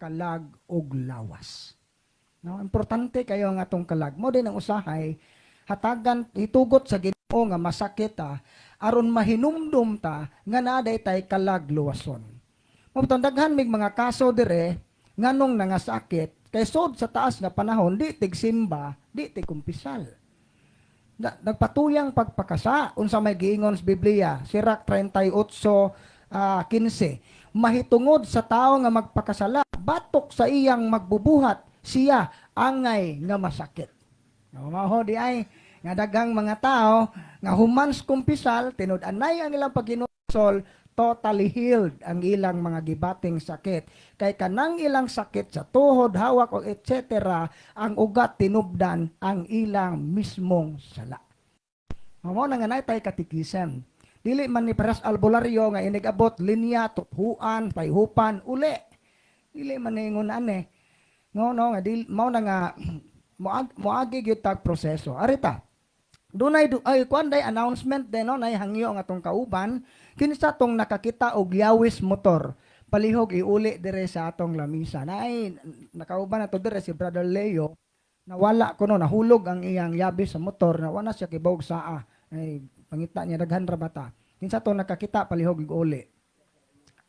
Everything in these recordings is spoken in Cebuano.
kalag ug lawas. No, importante kayo ang atong kalag. Mao din ang usahay hatagan itugot sa Ginoo nga masakit ta aron mahinumdum ta nga naa day tay kalag luwason. Mao daghan mig mga kaso dire nganong nangasakit kay sod sa taas nga panahon di tigsimba, di tigkumpisal. Nagpatuyang pagpakasa unsa may giingon sa Biblia, Sirach 38, 15, mahitungod sa tao nga magpakasala, batok sa iyang magbubuhat siya angay nga masakit. No, mao di ay nga daghang mga tao nga human sa kumpisal, tinud-anay ang ilang paghinulsol, totally healed ang ilang mga gibating sakit kay kanang ilang sakit sa tuhod, hawak o etc., ang ugat tinubdan ang ilang mismong sala. Mao na nga naay tay katikisem. Dili man ni paras albularyo nga inigabot linya, tuthuan, payhupan, uli. Dili man ni ingon ane. No, no, nga dili mao na nga moagi gyud tag proseso. Arita. Dunay ay kuan day announcement din, no, nay hangyo ang atong kauban. Kinsa tong nakakita og yawis motor, palihog iuli dire sa atong lamisa. Naay nakauban nato dire si Brother Leo. Nawala kuno, nahulog ang iyang yabis sa motor na wala siya kibawog saa. Ay pangita niya, daghan ra bata. Kinsa tong nakakita, palihog uli.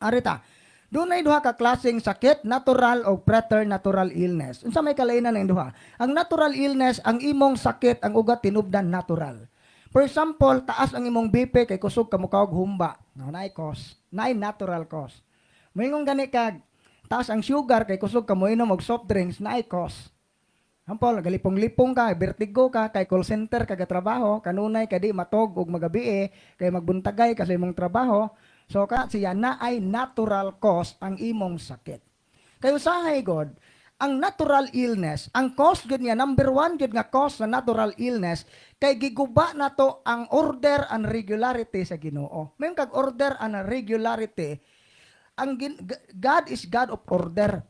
Arita. Dunay duha ka klaseng sakit, natural o preternatural illness. Unsa may kalainan ng duha? Ang natural illness, ang imong sakit, ang ugat tinubdan natural. For example, taas ang imong BP kay kusog ka mukawog humba. No, naay cause, naay natural cause. Moingon gani kag taas ang sugar kay kusog ka moinom og soft drinks, naay cause. Hampol, galipong-lipong ka, vertigo ka, kay call center ka trabaho, kanunay ka di matog og magabi eh, kay magbuntagay ka sa imong trabaho. So ka siya na ay natural cause ang imong sakit. Kay usahay god, ang natural illness, ang cause gud niya, number one gud nga cause sa natural illness, kay giguba nato ang order and regularity sa Ginoo. May kag order and regularity, ang God is God of order.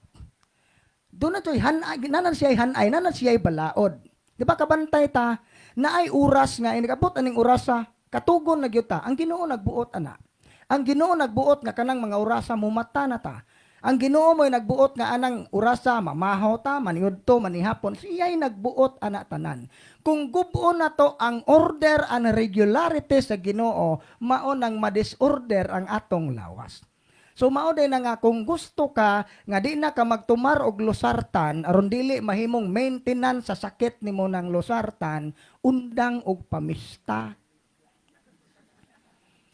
Doon na to'y hanay, nanan siya'y hanay, nanan siya'y balaod. Di ba kabantay ta, na ay oras nga, inigabot aning orasa, katugon na gyud ta, ang Ginoo nagbuot ana. Ang Ginoo nagbuot nga kanang mga orasa mumata na ta. Ang Ginoo mo'y nagbuot nga anang orasa mamahaw ta, maniudto, manihapon, siya'y nagbuot ana tanan. Kung gubo na to ang order and regularity sa Ginoo, mao nang madisorder ang atong lawas. So mao din na nga kung gusto ka nga di na ka magtumar og losartan aron dili mahimong maintenance sa sakit nimo ng losartan, undang og pamista.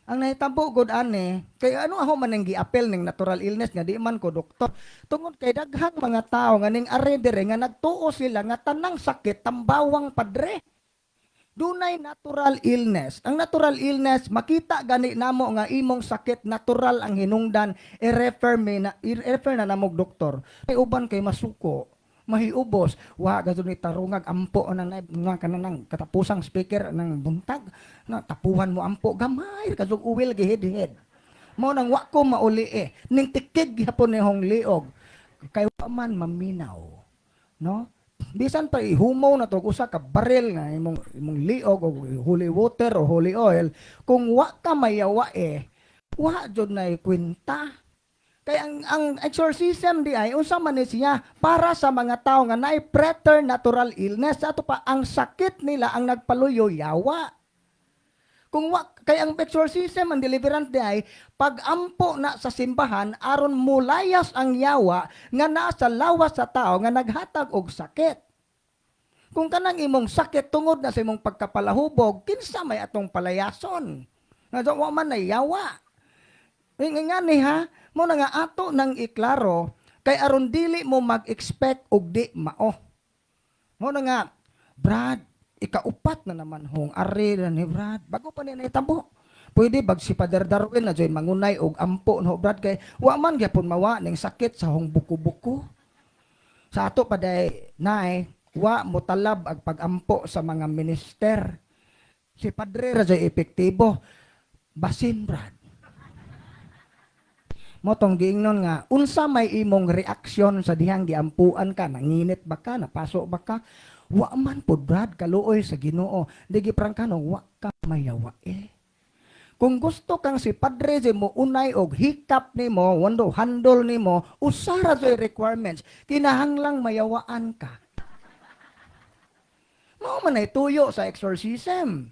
Ang nahitabo gud ani, kay ano ako man ang giapel ning natural illness nga di man ko doktor. Tungod kay daghang mga tao nga ning are dire nga nagtuo sila nga tanang sakit tambawang padre. Dunay natural illness. Ang natural illness, makita gani namo nga imong sakit natural ang hinungdan, i-refer me na i-refer na namog doktor. Kay uban kay masuko, mahiubos, wa gadto ni tarungag ampo na na nga kanang katapusang speaker ng buntag na tapuhan mo ampo gamay kadtong uwil gihid-hid. Mao nang wa ko mauli eh. Ning tikig gihapon ni hong liog. Kay wa man maminaw. No? Bisan pa ihumaw na to usa ka baril nga imong liog o holy water o holy oil, kung wa ka mayawa eh, wa jud na kwenta. Kay ang exorcism di ay unsa man ni siya para sa mga tao nga naay preternatural illness. Ato pa ang sakit nila ang nagpaluyo yawa. Kung wa kay ang exorcism, ang deliverance di ay pagampo na sa simbahan aron mulayas ang yawa nga naa sa lawas sa tao nga naghatag og sakit. Kung kanang imong sakit tungod na sa imong pagkapalahubog, kinsa may atong palayason? Nga wa man na yawa. Nga nga ni ha, mo na nga ato nang iklaro kay aron dili mo mag-expect og di mao. Mo na nga, Brad, ikaupat na naman hong ari na ni Brad. Bago pa ni nahitabo. Pwede bag si Father Darwin na join mangunay og ampo no, Brad, kay wa man gyapon mawa ning sakit sa hong buko-buko. Sa ato pa day nay wa motalab ang pagampo sa mga minister. Si Padre ra jay epektibo. Basin, Brad. Mo tong giingnon nga unsa may imong reaksyon sa dihang giampuan ka, nanginit ba ka, napaso ba ka? Wa man pud, Brad, kaluoy sa Ginoo. Di giprangkano wa ka mayawa eh. Kung gusto kang si Padre si mo unay og hikap nimo, wando handol nimo, usa ra sa requirements, kinahanglang mayawaan ka. Mao man ay tuyo sa exorcism.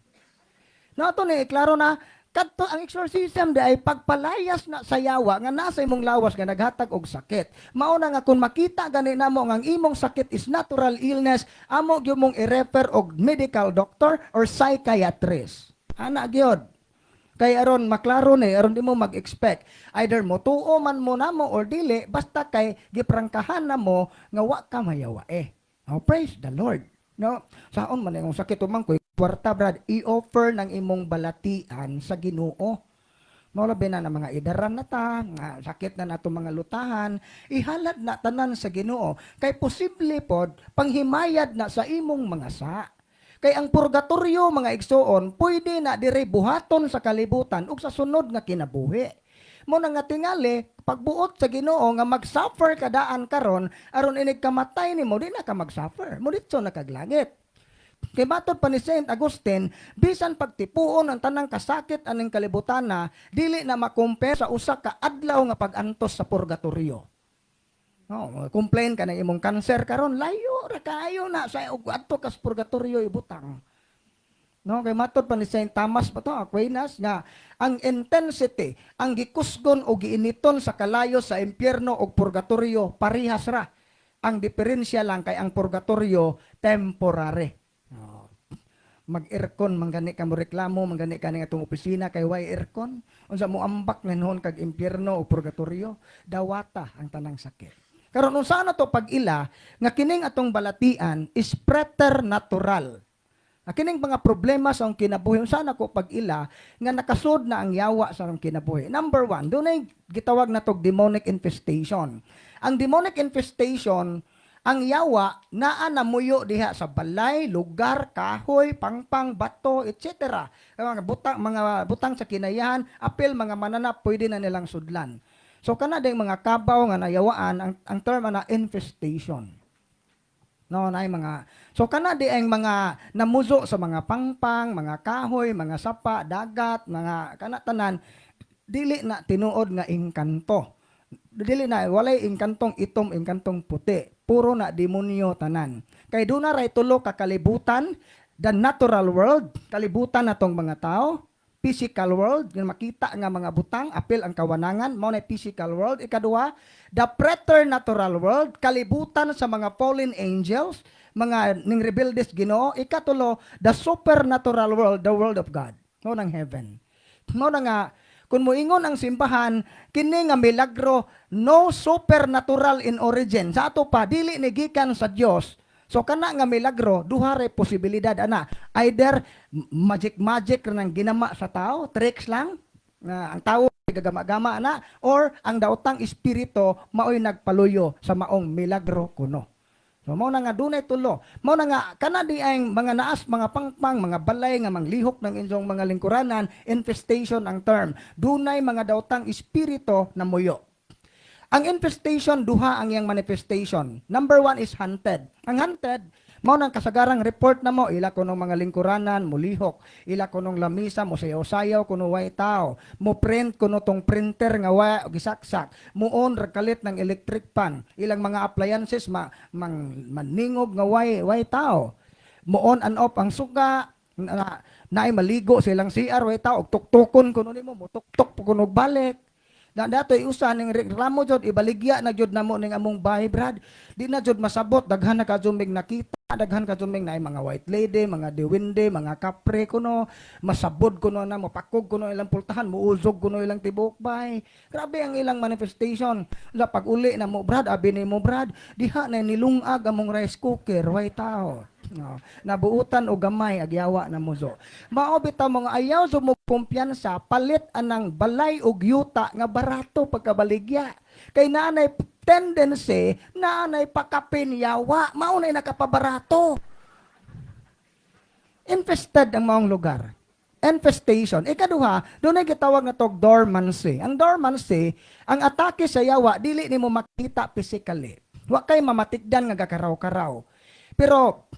Na ato ni klaro na kadto ang exorcism di ay pagpalayas na sa yawa nga nasa imong lawas nga naghatag og sakit. Mao na nga kung makita gani namo nga ang imong sakit is natural illness, amo gyud mong i-refer og medical doctor or psychiatrist. Ana gyud. Kay aron maklaro ni, aron di mo mag-expect. Either mo tuo man mo namo or dili, basta kay giprangkahan na mo nga wa ka mayawa eh. Oh, praise the Lord. No, saon man imong sakit man koy kwarta, brad, i-offer ng imong balatian sa Ginoo. Mao labi na mga idaran na ta, nga sakit na nato mga lutahan, ihalad na tanan sa Ginoo. Kay posible pod panghimayad na sa imong mga sa. Kay ang purgatorio, mga igsoon, pwede na dire buhaton sa kalibutan ug sa sunod nga kinabuhi. Mo na nga tingali, pagbuot sa Ginoo nga mag-suffer kadaan karon aron inig kamatay nimo di na ka mag-suffer. Mo ditso na kag langit. Kay matod pa ni Saint Augustine, bisan pagtipuon ang tanang kasakit aning kalibutan na, dili na makumpare sa usa ka adlaw nga pag-antos sa purgatorio. No, complain ka ng imong cancer karon, layo ra kaayo na sa ug adto ka sa purgatorio ibutang. No, kay matod pa ni Saint Thomas ba to, Aquinas, nga ang intensity, ang gikusgon o giiniton sa kalayo sa impyerno o purgatorio parihas ra. Ang diferensya lang kay ang purgatorio temporary. No. Mag-aircon man gani ka mo reklamo, man gani ka ning atong opisina kay way aircon. Unsa mo ambak ninhon kag impyerno o purgatorio, dawata ang tanang sakit. Karon, unsa na to pag-ila nga kining atong balatian is preternatural? Ang kining mga problema sa akong kinabuhi, unsa na ko pag-ila nga nakasud na ang yawa sa akong kinabuhi? Number one, dunay gitawag na tog demonic infestation. Ang demonic infestation, ang yawa naa namuyo diha sa balay, lugar, kahoy, pangpang, bato, etc. Mga butang sa kinayahan, apil mga mananap, pwede na nilang sudlan. So kana ding mga kabaw nga nayawaan, ang term na infestation. No, naay mga So kana di ang mga namuzo sa mga pangpang, mga kahoy, mga sapa, dagat, mga kana tanan dili na tinuod nga engkanto. Dili na, walay engkantong itom, engkantong puti. Puro na demonyo tanan. Kay duna ray tulo ka kalibutan, the natural world, kalibutan natong mga tao, physical world, nga makita nga mga butang, apil ang kawanangan, mao na physical world. Ikaduha, the preternatural world, kalibutan sa mga fallen angels, mga ning rebeldes Ginoo. Ikatulo, the supernatural world, the world of God. Mao nang heaven. Mao na nga kung moingon ang simbahan, kini nga milagro no supernatural in origin. Sa ato pa, dili ni gikan sa Dios. So kana nga milagro, duha ray posibilidad ana. Either magic magic ra nang ginama sa tao, tricks lang nga ang tao gagama-gama na, or ang daotang espiritu maoy nagpaluyo sa maong milagro kuno. So mao na nga dunay tulo. Mao na nga kana di ang mga naas mga pangpang, mga balay nga manglihok ng inyong mga lingkuranan, infestation ang term. Dunay mga daotang espiritu na muyo. Ang infestation, duha ang iyang manifestation. Number one is haunted. Ang haunted, mao nang kasagarang report na mo, ila kunong mga lingkuranan, mulihok, ila kunong lamisa, mo sayaw-sayaw, kuno way tao, mo print kuno tong printer nga wa gisaksak, mo on kalit ng electric fan, ilang mga appliances ma, mang, maningog nga way tao, mo on and off ang suga, na, naay maligo sa ilang CR way tao, og tuktukon kuno nimo, mo tuktok kuno balik. Na datoy usa ning reklamo jud, ibaligya na jud namo ning among bahay, brad. Di na jud masabot, daghan na ka jud mig nakita, daghan ka jud mig naay mga white lady, mga duwende, mga kapre kuno, masabod kuno na mopakog kuno ilang pultahan, muuzog kuno ilang tibuok bahay. Grabe ang ilang manifestation. La pag uli na mo, brad, abi nimo, brad, diha na nilungag among rice cooker, way tao. No, nabuutan og gamay agyawa na muzo. Mao bitaw mga ayaw sa mo kumpiyansa, palit anang balay og yuta nga barato pagkabaligya. Kay naanay tendency, naanay pakapin yawa, mao nay nakapabarato. Infested ang maong lugar. Infestation. Ikaduha, dunay gitawag na tog dormancy. Ang dormancy, ang atake sa yawa dili nimo makita physically. Wa kay mamatikdan nga gakaraw-karaw. Pero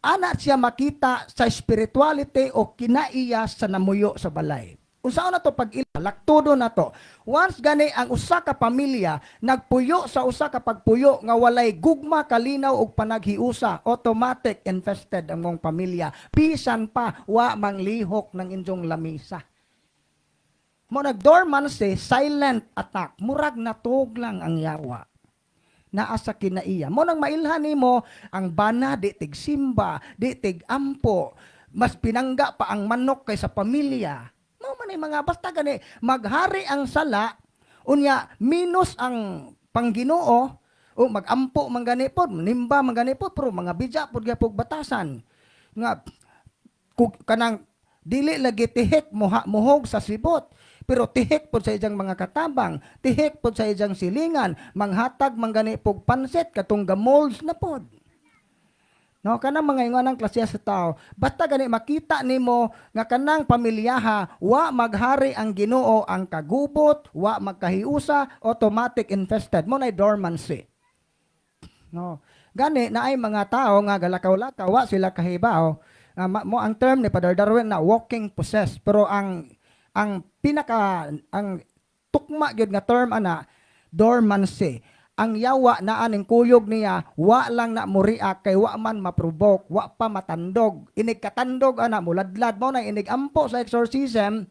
ana siya makita sa spirituality o kinaiya sa namuyo sa balay. Unsaon na to pag laktudo na to. Once gani ang usa ka pamilya nagpuyo sa usa ka pagpuyo nga walay gugma, kalinaw ug panaghiusa, automatic infested ang mong pamilya. Bisan pa wa manglihok ng inyong lamisa. Mo nag-dormancy, silent attack. Murag natug lang ang yawa naa sa kinaiya. Mo nang mailhan nimo ang bana di tig simba, di tig ampo, mas pinangga pa ang manok kaysa pamilya. Mao man ay mga basta gani maghari ang sala, unya minus ang pangginoo o magampo man gani pod, nimba man gani pod, pero mga bidya pod gyapon batasan nga kanang dili lagi tihik muha muhog sa sibot, pero tihik pod sa iyang mga katabang, tihik pod sa iyang silingan, manghatag man gani pog pansit katong gamolds na pod. No, kanang mga ingon ang klase sa tao, basta gani makita nimo nga kanang pamilyaha wa maghari ang Ginoo, ang kagubot, wa magkahiusa, automatic infested mo na, dormancy. No. Gani naay mga tao nga galakaw-lakaw, wa sila kahibaw. Mo ang term ni Father Darwin na walking possessed, pero ang pinaka ang tukma gyud nga term ana, dormancy. Ang yawa naa ning kuyog niya, wa lang na mo-react kay wa man ma-provoke, wa pa matandog. Inig katandog ana, muladlad mo na. Inig ampo sa exorcism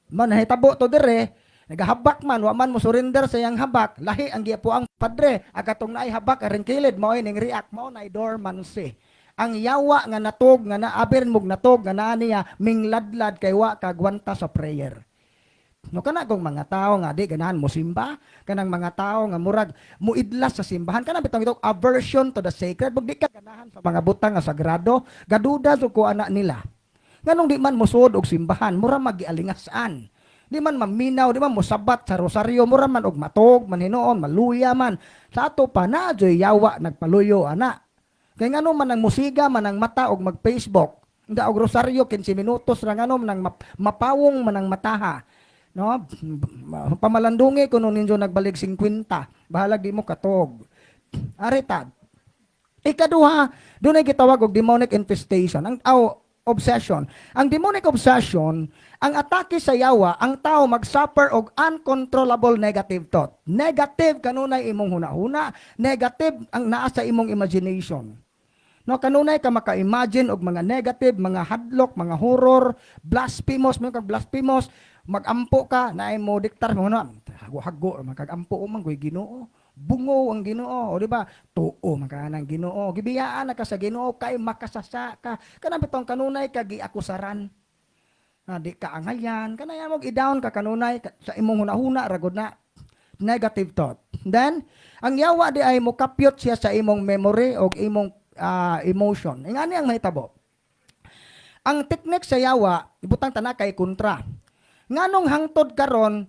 man, nahitabo to dire, nagahabak man, wa man mo surrender sa iyang habak, lahi ang giapo ang padre agatong naay habak aring kilid, mao ning react. Mao na dormancy. Ang yawa nga natog nga naabir mog natog nga naa niya, mingladlad kay wa kagwanta sa prayer. No, kana kung mga tao nga di ganahan mo simba, kanang mga tao nga murag muidlas sa simbahan, kanang bitong ito aversion to the sacred, bug di ka ganahan sa mga butang nga sagrado, gaduda so ko ana nila. Nganong di man mosuod og simbahan, mura magialingasan. Di man maminaw, di man mosabat sa rosaryo, mura man og matog man hinuon, maluya man. Sa ato pa na joy yawa nagpaluyo ana. Kay ngano man ang musiga man ang mata og mag-Facebook, nga og rosaryo 15 minutos ra, ngano man ang mapawong man ang mataha. No? Pamalandungi kuno ninyo nagbalig 50, bahalag di mo katog. Arita. Ikaduha, doon ay gitawag og demonic infestation, ang aw, obsession. Ang demonic obsession, ang atake sa yawa, ang tao mag-suffer og uncontrollable negative thought. Negative kanunay imong hunahuna, negative ang naa sa imong imagination. No, kanunay ka maka-imagine og mga negative, mga hadlok, mga horror, blasphemous, mo kag blasphemous, magampo ka, naay mo diktar mo na, hago-hago, makagampo man goy Ginoo. Bungo ang Ginoo, o di ba? Tuo man ka ng Ginoo. Gibiyaan na ka sa Ginoo kay makasasa ka. Kanang bitong kanunay ka giakusaran. Na di ka angayan, kanaya mo i-down ka kanunay sa imong hunahuna ragod na negative thought. Then, ang yawa di ay mokapyot siya sa imong memory o imong emotion. Ingani ang mahitabo. Ang teknik sa yawa, ibutang tanan kay kontra. Nganong hangtod karon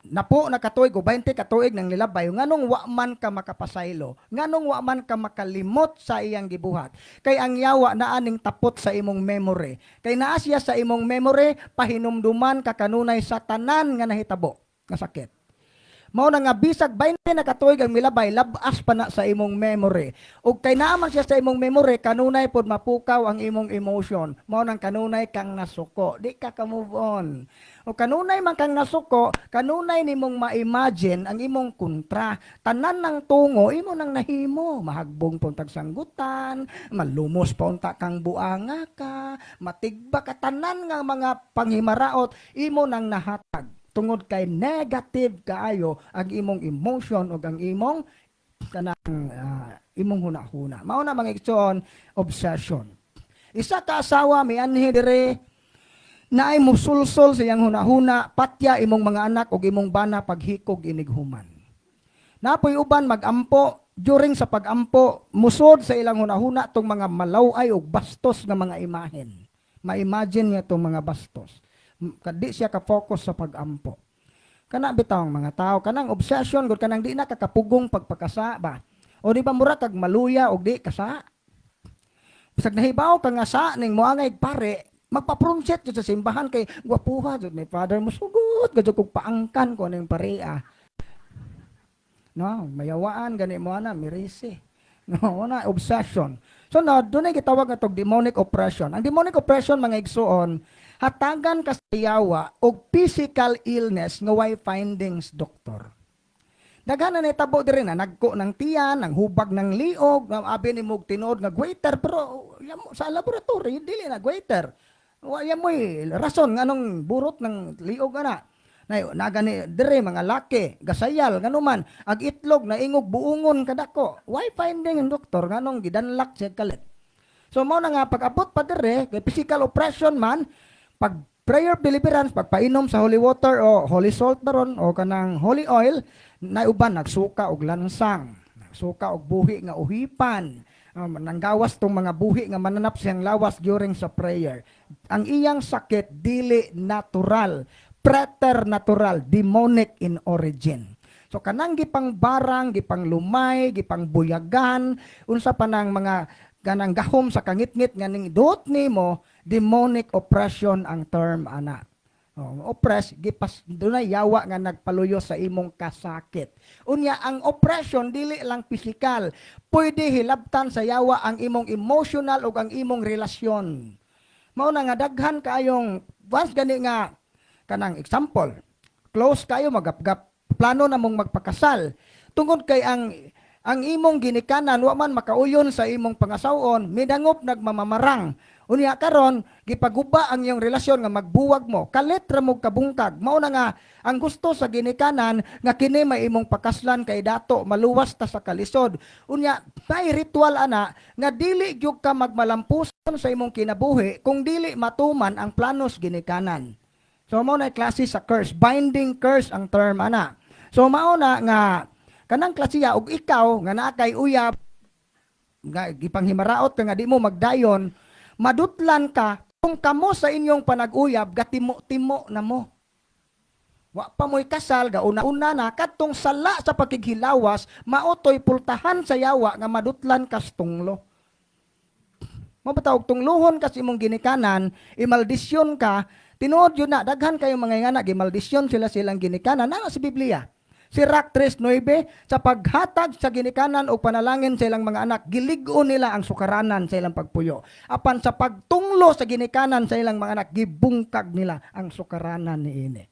napo na katuig o 20 katuig nang nilabay, nganong wa man ka makapasaylo, nganong wa man ka makalimot sa iyang gibuhat? Kay ang yawa naa ning tapot sa imong memory. Kay naa siya sa imong memory, pahinumduman ka kanunay sa tanan nga nahitabo nga sakit. Mao na nga bisag 20 na katuig ang milabay, labas pa na sa imong memory. Ug kay naa man siya sa imong memory, kanunay pod mapukaw ang imong emotion. Mao nang kanunay kang nasuko, di ka ka move on. O kanunay man kang nasuko, kanunay nimong ma-imagine ang imong kontra. Tanan ng tungo imo nang nahimo, mahagbong pong tagsanggutan, malumos pa unta kang buanga ka, matigba ka, tanan nga mga panghimaraot imo nang nahatag tungod kay negative kaayo ang imong emotion ug ang imong kanang imong hunahuna. Mao na, mga igsoon, obsession. Isa ka asawa mianhi dire, naay musulsol sa iyang hunahuna, patya imong mga anak ug imong bana paghikog inighuman. Napoy uban magampo, during sa pagampo musod sa ilang hunahuna tong mga malaway ug bastos nga mga imahen. Ma-imagine niya tong mga bastos. Di siya ka-focus sa pagampo. Kana bitaw ang mga tao, kanang obsession gud, kanang di na kakapugong pagpakasa ba. O di ba mura kag maluya og di kasa? Bisag nahibaw ka nga sa ning moangay pare, magpa-prunset jud sa simbahan kay gwapuha jud ni father, musugot gud kog paangkan ko ning parea. No, mayawaan gani mo ana, mirisi. No, na obsession. So now, dunay gitawag nga tog demonic oppression. Ang demonic oppression, mga igsuon, hatagan ka sa yawa og physical illness nga way findings doktor. Daghan na nahitabo diri na nagko ng tiyan, nang hubag ng liog, nga abi ni mo tinuod nga goiter, pero yamo, sa laboratory dili na goiter. Wa mo'y rason nganong burot ng liog ana. Nay nagani dire mga laki, gasayal nganuman ag itlog na ingog buungon kadako. Way finding ang doktor nganong gidanlak siya kalit. So mao na nga pag-abot pa dire kay physical oppression man, pag prayer of deliverance, pagpainom sa holy water o holy salt baron o kanang holy oil, na uban nagsuka og lansang, nagsuka og buhi nga uhipan, nanggawas tong mga buhi nga mananap siyang lawas during sa prayer. Ang iyang sakit dili natural, preternatural, demonic in origin. So kanang gipang barang, gipang lumay, gipang buyagan, unsa pa nang mga kanang gahom sa kangitngit nga ning duot nimo, demonic oppression ang term ana. Oh, oppress gipas dunay yawa nga nagpaluyo sa imong kasakit. Unya ang oppression dili lang physical, pwede hilabtan sa yawa ang imong emotional ug ang imong relasyon. Mao na nga daghan kaayong once gani nga kanang example, close kayo, magapgap plano na mong magpakasal. Tungod kay ang imong ginikanan wa man makauyon sa imong pangasawon, midangop nagmamamarang. Unya karon gipaguba ang iyong relasyon nga magbuwag mo, kalit ra mo kabungkag. Mao na nga ang gusto sa ginikanan nga kini may imong pakaslan kay dato maluwas ta sa kalisod. Unya may ritual ana nga dili gyud ka magmalampuson sa imong kinabuhi kung dili matuman ang planos ginikanan. So mao na klase sa curse, binding curse ang term ana. So mao na nga kanang klasiya og ikaw nga naa kay uyab nga gipanghimaraot ka nga di mo magdayon, madutlan ka kung kamo sa inyong panag-uyab gatimo-timo na mo. Wa pa mo'y kasal, gauna-una na, kadtong sala sa pakighilawas, maotoy pultahan sa yawa nga madutlan kas tunglo. Mao ba tawag tungluhon kas imong ginikanan, imaldisyon ka, tinuod yun na, daghan kayo mga ingana, gimaldisyon sila silang ginikanan, naa sa Biblia. Sirach 3.9, sa paghatag sa ginikanan o panalangin sa ilang mga anak, gilig-on nila ang sukaranan sa ilang pagpuyo. Apan sa pagtunglo sa ginikanan sa ilang mga anak, gibungkag nila ang sukaranan niini.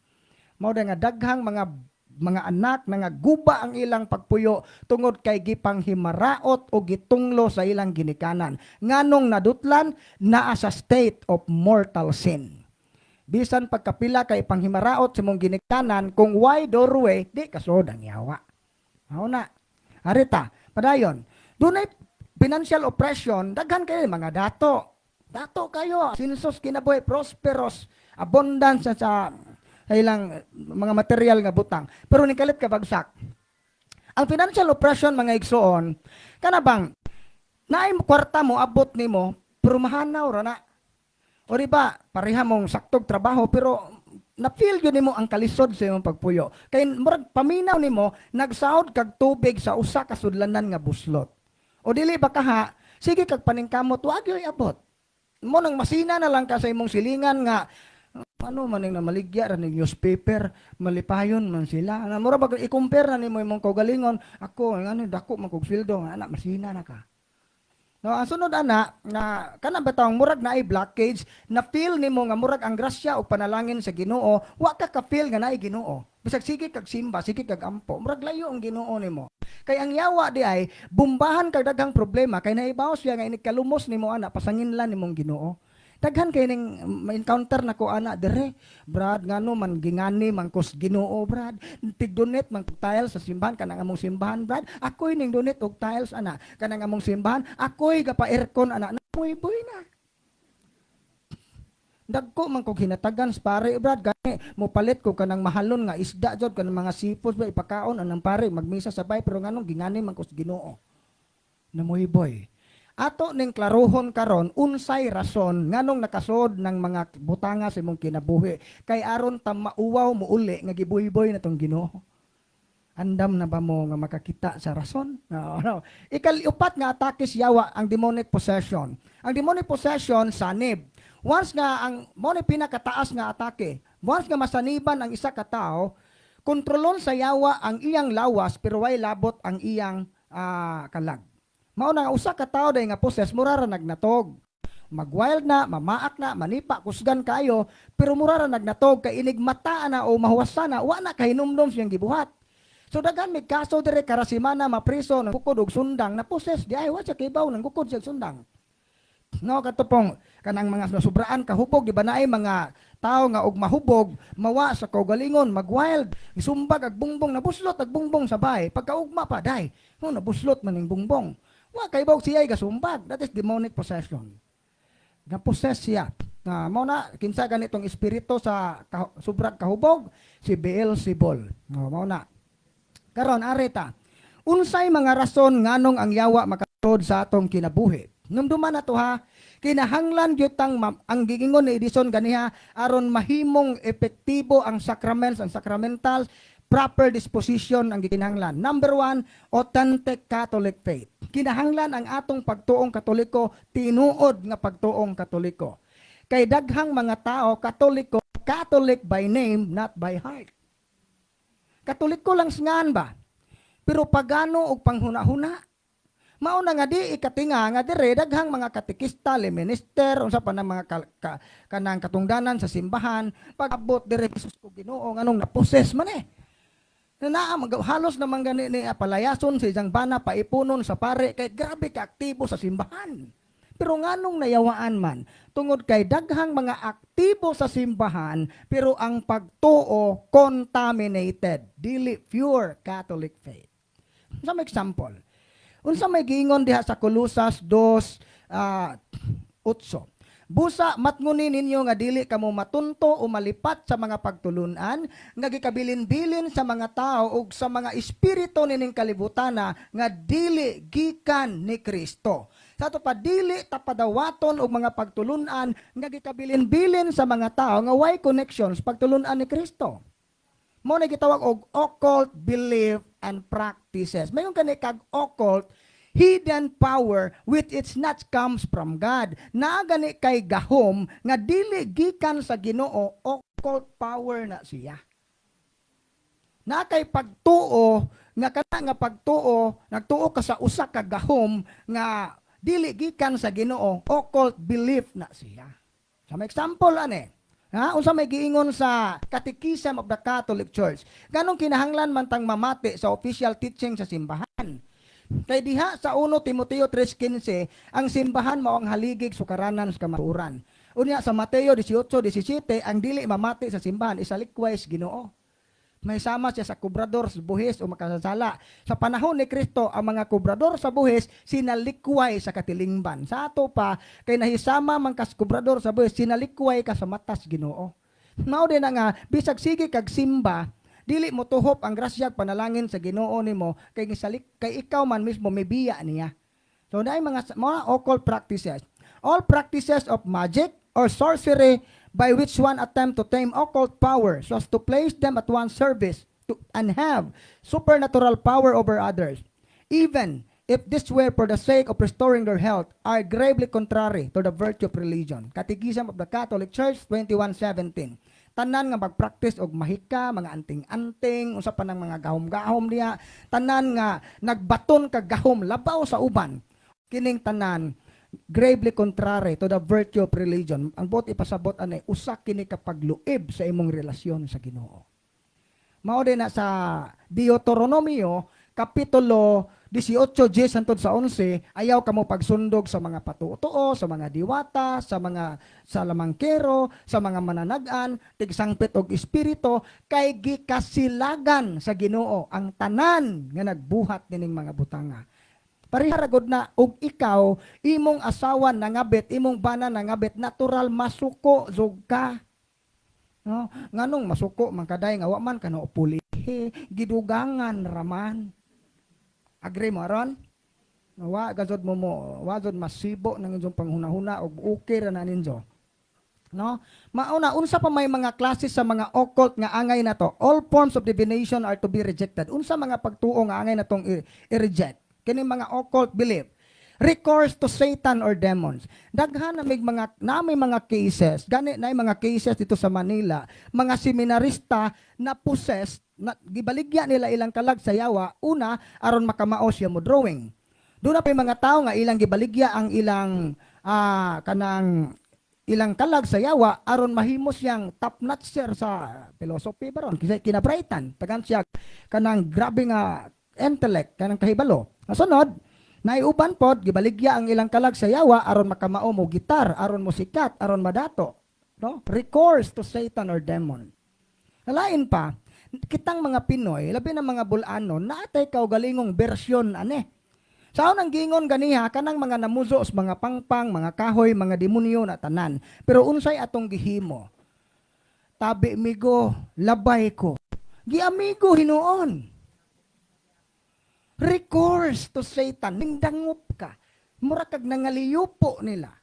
Mao nga daghang mga anak na nga guba ang ilang pagpuyo tungod kay gipanghimaraot o gitunglo sa ilang ginikanan. Nganong nadutlan, naa sa state of mortal sin. Bisan pagkapila kay panghimaraot sa mong ginikanan, kung why doorway, di kasod ang yawa. Mao na. Arita, padayon. Dunay financial oppression, daghan kayo mga dato. Dato kayo, sinsos kinabuhi, prosperous, abundance sa ilang mga material nga butang. Pero ni kalit ka bagsak. Ang financial oppression, mga igsoon, kana bang naay kwarta mo abot nimo pero mahanaw ra na. O di ba, pareha mong saktog trabaho pero na-feel yun nimo ang kalisod sa imong pagpuyo. Kay murag paminaw nimo, nagsahod kag tubig sa usa ka sudlanan nga buslot. O dili ba kaha, sige kag paningkamot, wag yo'y abot. Mo nang masina na lang ka sa imong silingan nga ano man ning namaligya ra ning newspaper, malipayon man sila. Na mura ba i-compare na nimo imong kaugalingon, ako ngano dako man kog sweldo, ana masina na ka. No, ang sunod ana nga kana ba tawong murag naay blockage, na feel nimo nga murag ang grasya o panalangin sa Ginoo, wa ka ka feel nga naay Ginoo. Bisag sige kag simba, sige kag ampo, murag layo ang Ginoo nimo. Kay ang yawa di ay bumbahan kag daghang problema kay naibaw siya nga inig kalumos nimo ana pasanginlan nimong Ginoo. Daghan kay ning ma-encounter nako ana dire. Brad, ngano man gingani man kos Ginoo, Brad. Tig-donate man kog tiles sa simbahan kanang among simbahan, Brad. Ako'y ning donate og tiles ana kanang among simbahan. Ako'y gapa aircon ana. Namuy-buy na. Dagko man kog hinatagan sa pare, Brad, gani mo palit ko kanang mahalon nga isda jud, kanang mga seafood ba ipakaon anang pare magmisa sabay, pero nganong gingani man kos Ginoo. Namuy-boy. Ato ning klarohon karon unsay rason nganong nakasod ng mga butanga sa imong kinabuhi kay aron ta mauwaw mo uli nga gibuyboy na tong Ginoo. Andam na ba mo nga makakita sa rason? No. Ikaliupat nga atake sa yawa ang demonic possession. Ang demonic possession, sanib. Once nga ang mo ni pinakataas nga atake, once nga masaniban ang isa ka tawo, kontrolon sa yawa ang iyang lawas pero way labot ang iyang kalag. Mao na nga usa ka tawo day nga possess, mura ra nagnatog. Mag-wild na, mamaak na, manipa, kusgan kayo, pero mura ra nagnatog kay inig mata na o mahuwasan na, wa na kahinumdom siyang gibuhat. So daghan may kaso dire karasimana mapriso nang gukod og sundang na possess di ay wa siya kibaw nang gukod siya og sundang. No, kato pong kanang mga nasubraan kahubog, di ba naay mga tao nga og mahubog mawa sa kaugalingon, mag-wild, isumbag ag bungbong, nabuslot ag bungbong sa bahay, pagkaugma pa day, no, nabuslot man ning bungbong. Wa kay siya gasumbag. That is demonic possession. Na-possess siya. Na mao na kinsa ganitong espiritu sa sobrang kahubog? Si Beelzebul. No, mao na. Karon areta. Unsay mga rason nganong ang yawa makatod sa atong kinabuhi? Numduman na to ha. Kinahanglan gyud tang ang giingon ni Edison ganiha, aron mahimong epektibo ang sacraments, ang sacramentals, proper disposition ang gikinahanglan. Number one, authentic Catholic faith. Kinahanglan ang atong pagtuong Katoliko, tinuod nga pagtuong Katoliko. Kay daghang mga tao Katoliko, Catholic by name, not by heart. Katoliko lang sngan ba? Pero pagano og panghuna-huna. Mao na nga di ikatinga nga dire daghang mga katekista, lay minister, unsa pa nang mga kanang katungdanan sa simbahan, pag-abot dire, Jesus ko Ginoo, nganong na-possess man eh. Na naa halos naman gani ni palayason sa isang bana, paipunon sa pare kay grabe ka aktibo sa simbahan. Pero nganong nayawaan man? Tungod kay daghang mga aktibo sa simbahan pero ang pagtuo contaminated, dili pure Catholic faith. Sa may example, unsa may giingon diha sa Colosas 2 8? Busa matnguni ninyo nga dili kamo matunto o malipat sa mga pagtulunan nga gikabilin-bilin sa mga tao ug sa mga espiritu nining kalibutana nga dili gikan ni Kristo. Sa ato pa, dili ta padawaton og mga pagtulunan nga gikabilin-bilin sa mga tao nga way connections pagtulunan ni Kristo. Mo na gitawag og occult belief and practices. Mayon kani kag occult hidden power which it's not comes from God. Naa gani kay gahom nga dili gikan sa Ginoo, occult power na siya. Na kay pagtuo nga kana nga pagtuo, nagtuo ka sa usa ka gahom nga dili gikan sa Ginoo, occult belief na siya. Sa may example ane, ha, unsa may giingon sa Catechism of the Catholic Church? Ganong kinahanglan man tang mamati sa official teaching sa simbahan? Kay diha sa 1 Timoteo 3:15, ang simbahan mao ang haligig sukaranan sa kamatuoran. Unya sa Mateo 18:17, ang dili mamati sa simbahan isalikway sa Ginoo. May sama siya sa kubrador sa buhis o makasasala. Sa panahon ni Kristo, ang mga kubrador sa buhis sinalikway sa katilingban. Sa ato pa, kay nahisama man kas kubrador sa buhis, sinalikway ka sa matas Ginoo. Mao din na nga bisag sige kag simba, dili mo tuhop ang grasya ug panalangin sa Ginoo nimo kay gisalik kay ikaw man mismo may biya niya. So naay mga occult practices. All practices of magic or sorcery by which one attempt to tame occult power so as to place them at one's service to, and have supernatural power over others, even if this were for the sake of restoring their health, are gravely contrary to the virtue of religion. Catechism of the Catholic Church 21:17. Tanan nga magpractice og mahika, mga anting-anting, unsa pa nang mga gahom-gahom niya, tanan nga nagbaton kag gahom labaw sa uban, kining tanan gravely contrary to the virtue of religion. Ang buot ipasabot ani, usa kini ka pagluib sa imong relasyon sa Ginoo. Mao din na sa Deuteronomio kapitulo 18 10 hangtod sa 11, ayaw kamo pagsundog sa mga patuo, sa mga diwata, sa mga salamangkero, sa mga mananagan, tigsangpit og espiritu, kay gikasilagan sa Ginoo ang tanan nga nagbuhat nining mga butanga. Pareha ra gud na og ikaw, imong asawa nangabit, imong bana nangabit, natural masuko jud ka. No? Nganong masuko man kaday nga wa man kano pulihi, gidugangan raman. Agree mo aron? Wa gazod mo mo, wa jud masibo ng inyong panghuna-huna og okay ra na ninyo. No? Mauna, unsa pa may mga klase sa mga occult nga angay na to? All forms of divination are to be rejected. Unsa mga pagtuo nga angay na tong i-reject? Kini mga occult belief. Recourse to Satan or demons. Daghan na may mga cases, gani na mga cases dito sa Manila, mga seminarista na possessed, na gibaligya nila ilang kalag sa yawa, una aron makamao siya mo drawing. Duna pay mga tao nga ilang gibaligya ang ilang kanang ilang kalag sa yawa aron mahimo siyang top notcher sa philosophy baron kasi kinabrightan tagan siya kanang grabe nga intellect, kanang kahibalo. Sunod, naiuban pod gibaligya ang ilang kalag sa yawa aron makamao mo gitar, aron mo sikat, aron madato, no? Recourse to Satan or demon. Lain pa, kitang mga Pinoy, labi na mga Bulano, naatay kaugalingong bersyon ane. Sa unang gingon ganiha, kanang mga namuzo sa mga pangpang, mga kahoy, mga demonyo na tanan. Pero unsay atong gihimo? Tabi migo, labay ko. Giamigo hinuon. Recourse to Satan, ningdangup ka. Mura kag nangaliyupo nila.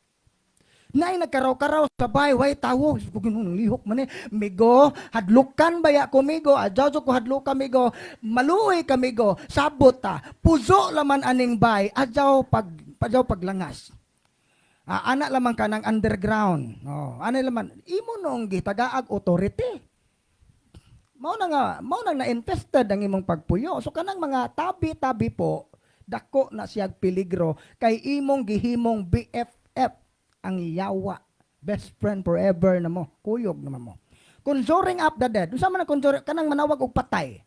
Naay nagkaraw-karaw sa bay, way tawo. Kung lihok man eh. Migo, hadlukan baya ko, migo? Adyaw ko hadlok ka, migo. Maluoy ka, migo. Sabot ta. Puzo laman aning bay. Adyaw paglangas. Ah, ana lamang ka ng underground. Oh, ana laman. Imo noong gitagaag authority. Mao na na-infested ang imong pagpuyo. So kanang mga tabi-tabi po, dako na siyag peligro kay imong gihimong BFF ang yawa. Best friend forever na mo. Kuyog naman mo. Conjuring up the dead. Unsa man ang conjuring? Kanang manawag og patay.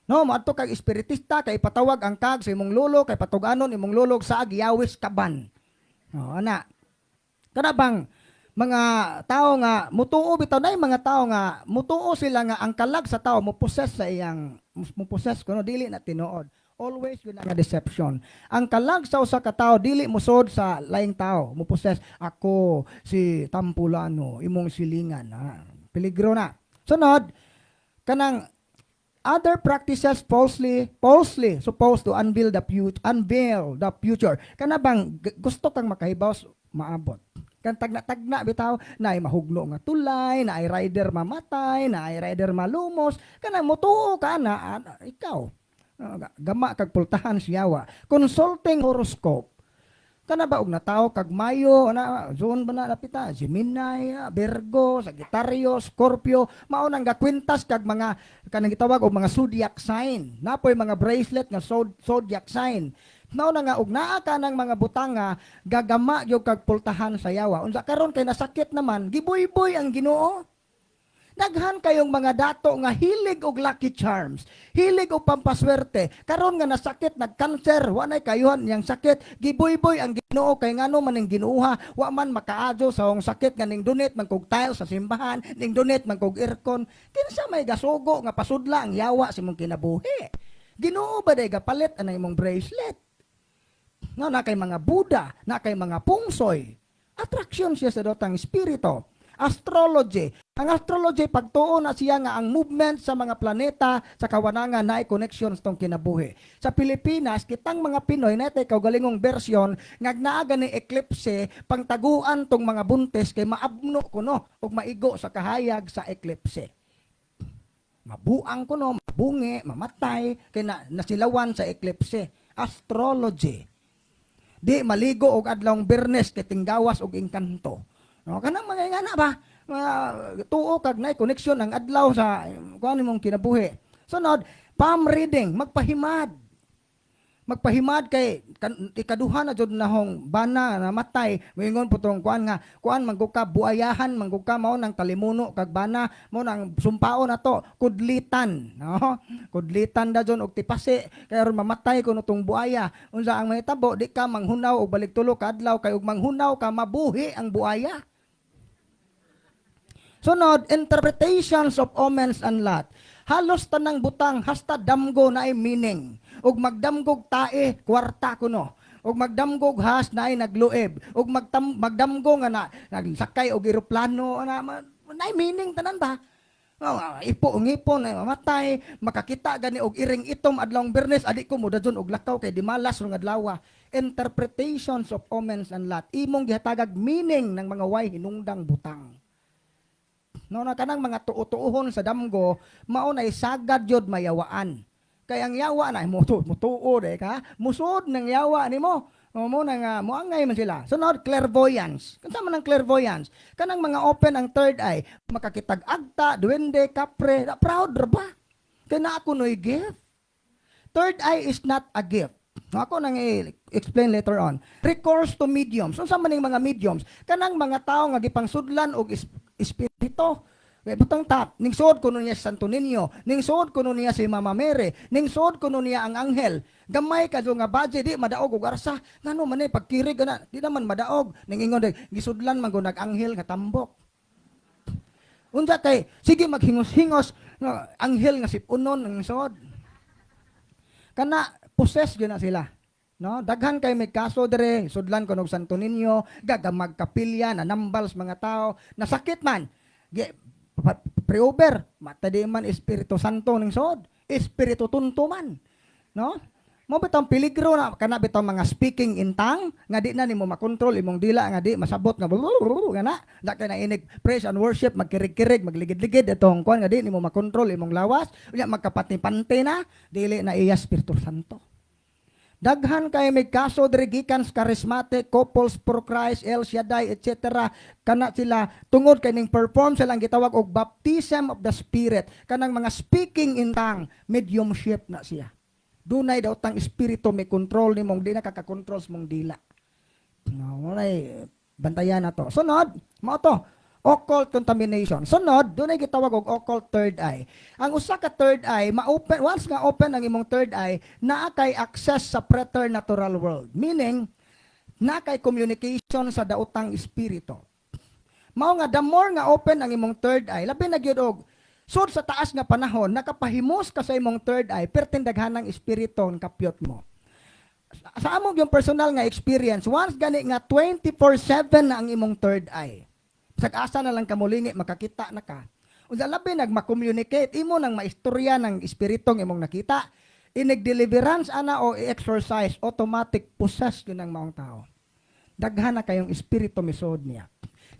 No, moadto kag espiritista kay ipatawag ang kag sa imong lolo, kay patug-anon imong lolo sa giyawis kaban. No, ana. Kana bang mga tao nga mutuo bitaw, nay mga tao nga mutuo sila nga ang kalag sa tao mo possess sa iyang mo possess kuno, dili na tinuod. Always yun ang deception. Ang kalag sa usa ka tawo dili musod sa laing tao, mo possess ako si Tampulano imong silingan. Ah, peligro na. Sunod, kanang other practices falsely supposed to unveil the future. Kana bang gusto kang makahibaw maabot. Kan tagna-tagna bitaw, naay mahugno nga tulay, naay rider mamatay, naay rider malumos, kanang mutuo ka na ikaw. Gama kag pultahan siyawa. Consulting horoscope. Kana ba og natawo kag Mayo na zone ba na napita Gemini, Virgo, Sagittarius, Scorpio, mao nang gakwintas kag mga kanang gitawag og mga zodiac sign. Napoy mga bracelet nga zodiac sign. Mao na nga og naa ka ng mga butanga, gagama gyud kag pultahan sa yawa. Unsa karon kay nasakit naman, gibuyboy ang Ginoo. Daghan kayong mga dato nga hilig og lucky charms, hilig og pampaswerte. Karon nga nasakit, nagkanser, wa nay kayuhan niyang sakit, gibuyboy ang Ginoo kay ngano man ning Ginooha, wa man makaadyo sa akong sakit nga ning donate man kog tiles sa simbahan, ning donate man kog aircon. Kinsa may gasugo nga pasudla ang yawa sa imong kinabuhi? Ginoo ba day gapalit anay imong bracelet? No, na kay mga Buddha, na kay mga pungsoy. Attraction siya sa dotang espiritu. Astrology. Ang astrology, pagtuo na siya nga ang movement sa mga planeta sa kawanangan na connection sa tong kinabuhi. Sa Pilipinas, kitang mga Pinoy na kaugalingong version nga naa gani eclipse, pangtaguan tong mga buntis kay maabno kuno ug maigo sa kahayag sa eclipse. Mabuang kuno, mabungi, mamatay kay na, nasilawan sa eclipse. Astrology. Di maligo og adlawng Biyernes kay tinggawas og engkanto. No, kanang mga ingana ba? Mga tuo kag nay connection ang adlaw sa kuan imong kinabuhi. Sunod, palm reading, magpahimad. Magpahimad kay kan, ikaduha na jud nahong bana namatay, moingon po tong kuan nga kuan man gud ka, buayahan man gud ka, mao nang talimuno kag bana mo nang sumpaon na to, kudlitan, no, kudlitan da jud og tipasi kay aron mamatay kuno tong buaya. Unsa ang mahitabo, di ka manghunaw og balik tulo ka adlaw kay og manghunaw ka, mabuhi ang buaya. Sunod, interpretations of omens and lot. Halos tanang butang, hasta damgo, na ay meaning. Ug magdamgog tae, kwarta kuno. Ug magdamgog has, naay nagluib. Ug magdamgo nga na nagsakay og eroplano na naay meaning tanan ba? Oh, ipo ang ipon ay mamatay, makakita gani og iring itom adlawng Biyernes, adi ko modadyon og lakaw kay di malas rong adlaw. Interpretations of omens and lot. Imong gihatagag meaning ng mga way hinungdang butang. No, na kanang mga tuo-tuohon sa damgo, mao nay sagad yod mayawaan. Kay ang yawa na mo mutuo de ka, musod ng yawa nimo. O mo na nga moangay man sila. Sunod, clairvoyance. Kinsa man ang clairvoyance? Kanang mga open ang third eye, makakitag agta, duwende, kapre, na proud ra ba? Kay naa ko noy gift. Third eye is not a gift. No, ako nang i-explain later on. Recourse to mediums. Unsa man ning mga mediums? Kanang mga tawo nga gipangsudlan og espiritu. Kay butang tap, ning suod kuno niya si Santo Niño, ning suod kuno niya si Mama Mary, ning suod kuno niya ang anghel. Gamay ka nga budget, di madaog og arsa. Ngano man eh pagkirig na, di naman madaog. Ning ingon day, gisudlan man gud nag-anghel nga tambok. Unsa kay sige maghingos-hingos nga anghel nga sip-unon ang suod. Kana possess gyud na sila. No, daghan kay may kaso dire, sudlan kuno og Santo Niño, gagamag kapilya, nanambal sa mga tao, nasakit man. Pre-over, mata di man Espiritu Santo ning suod, Espiritu Tunto man. No? Mo bitong peligro na kana bitong mga speaking in tongue nga di na nimo makontrol imong dila, nga di masabot nga nga na da kay nainig praise and worship, magkirig-kirig, magligid-ligid itong kuan nga di nimo makontrol imong lawas, unya magkapati-pante na, dili na iya Espiritu Santo. Daghan kay may kaso diri gikan sa charismatic, Couples for Christ, El Shaddai, etc. Kana sila tungod kay ning perform silang gitawag og baptism of the Spirit. Kanang mga speaking in tongue, mediumship na siya. Dunay daw tang espiritu may control nimong di nakakakontrol sa mong dila. No, walay bantayan na to. Sunod, mao to. Occult contamination. Sunod, dunay gitawag og occult third eye. Ang usa ka third eye, ma-open once nga open ang imong third eye, naa kay access sa preternatural world. Meaning, naa kay communication sa daotang espiritu. Mao nga the more nga open ang imong third eye, labi na gyud og sud sa taas nga panahon, nakapahimos ka sa imong third eye, perting daghanang espiritu ang kapyot mo. Sa among yung personal nga experience, once gani nga 24/7 na ang imong third eye. Bisag asa na lang ka molingi, makakita na ka. Unsa labi nag ma-communicate imo nang maistorya ng espiritong imong nakita. Inig deliverance ana o exorcise, automatic possess yun ang maong tao. Daghan na kayong espiritu misod niya.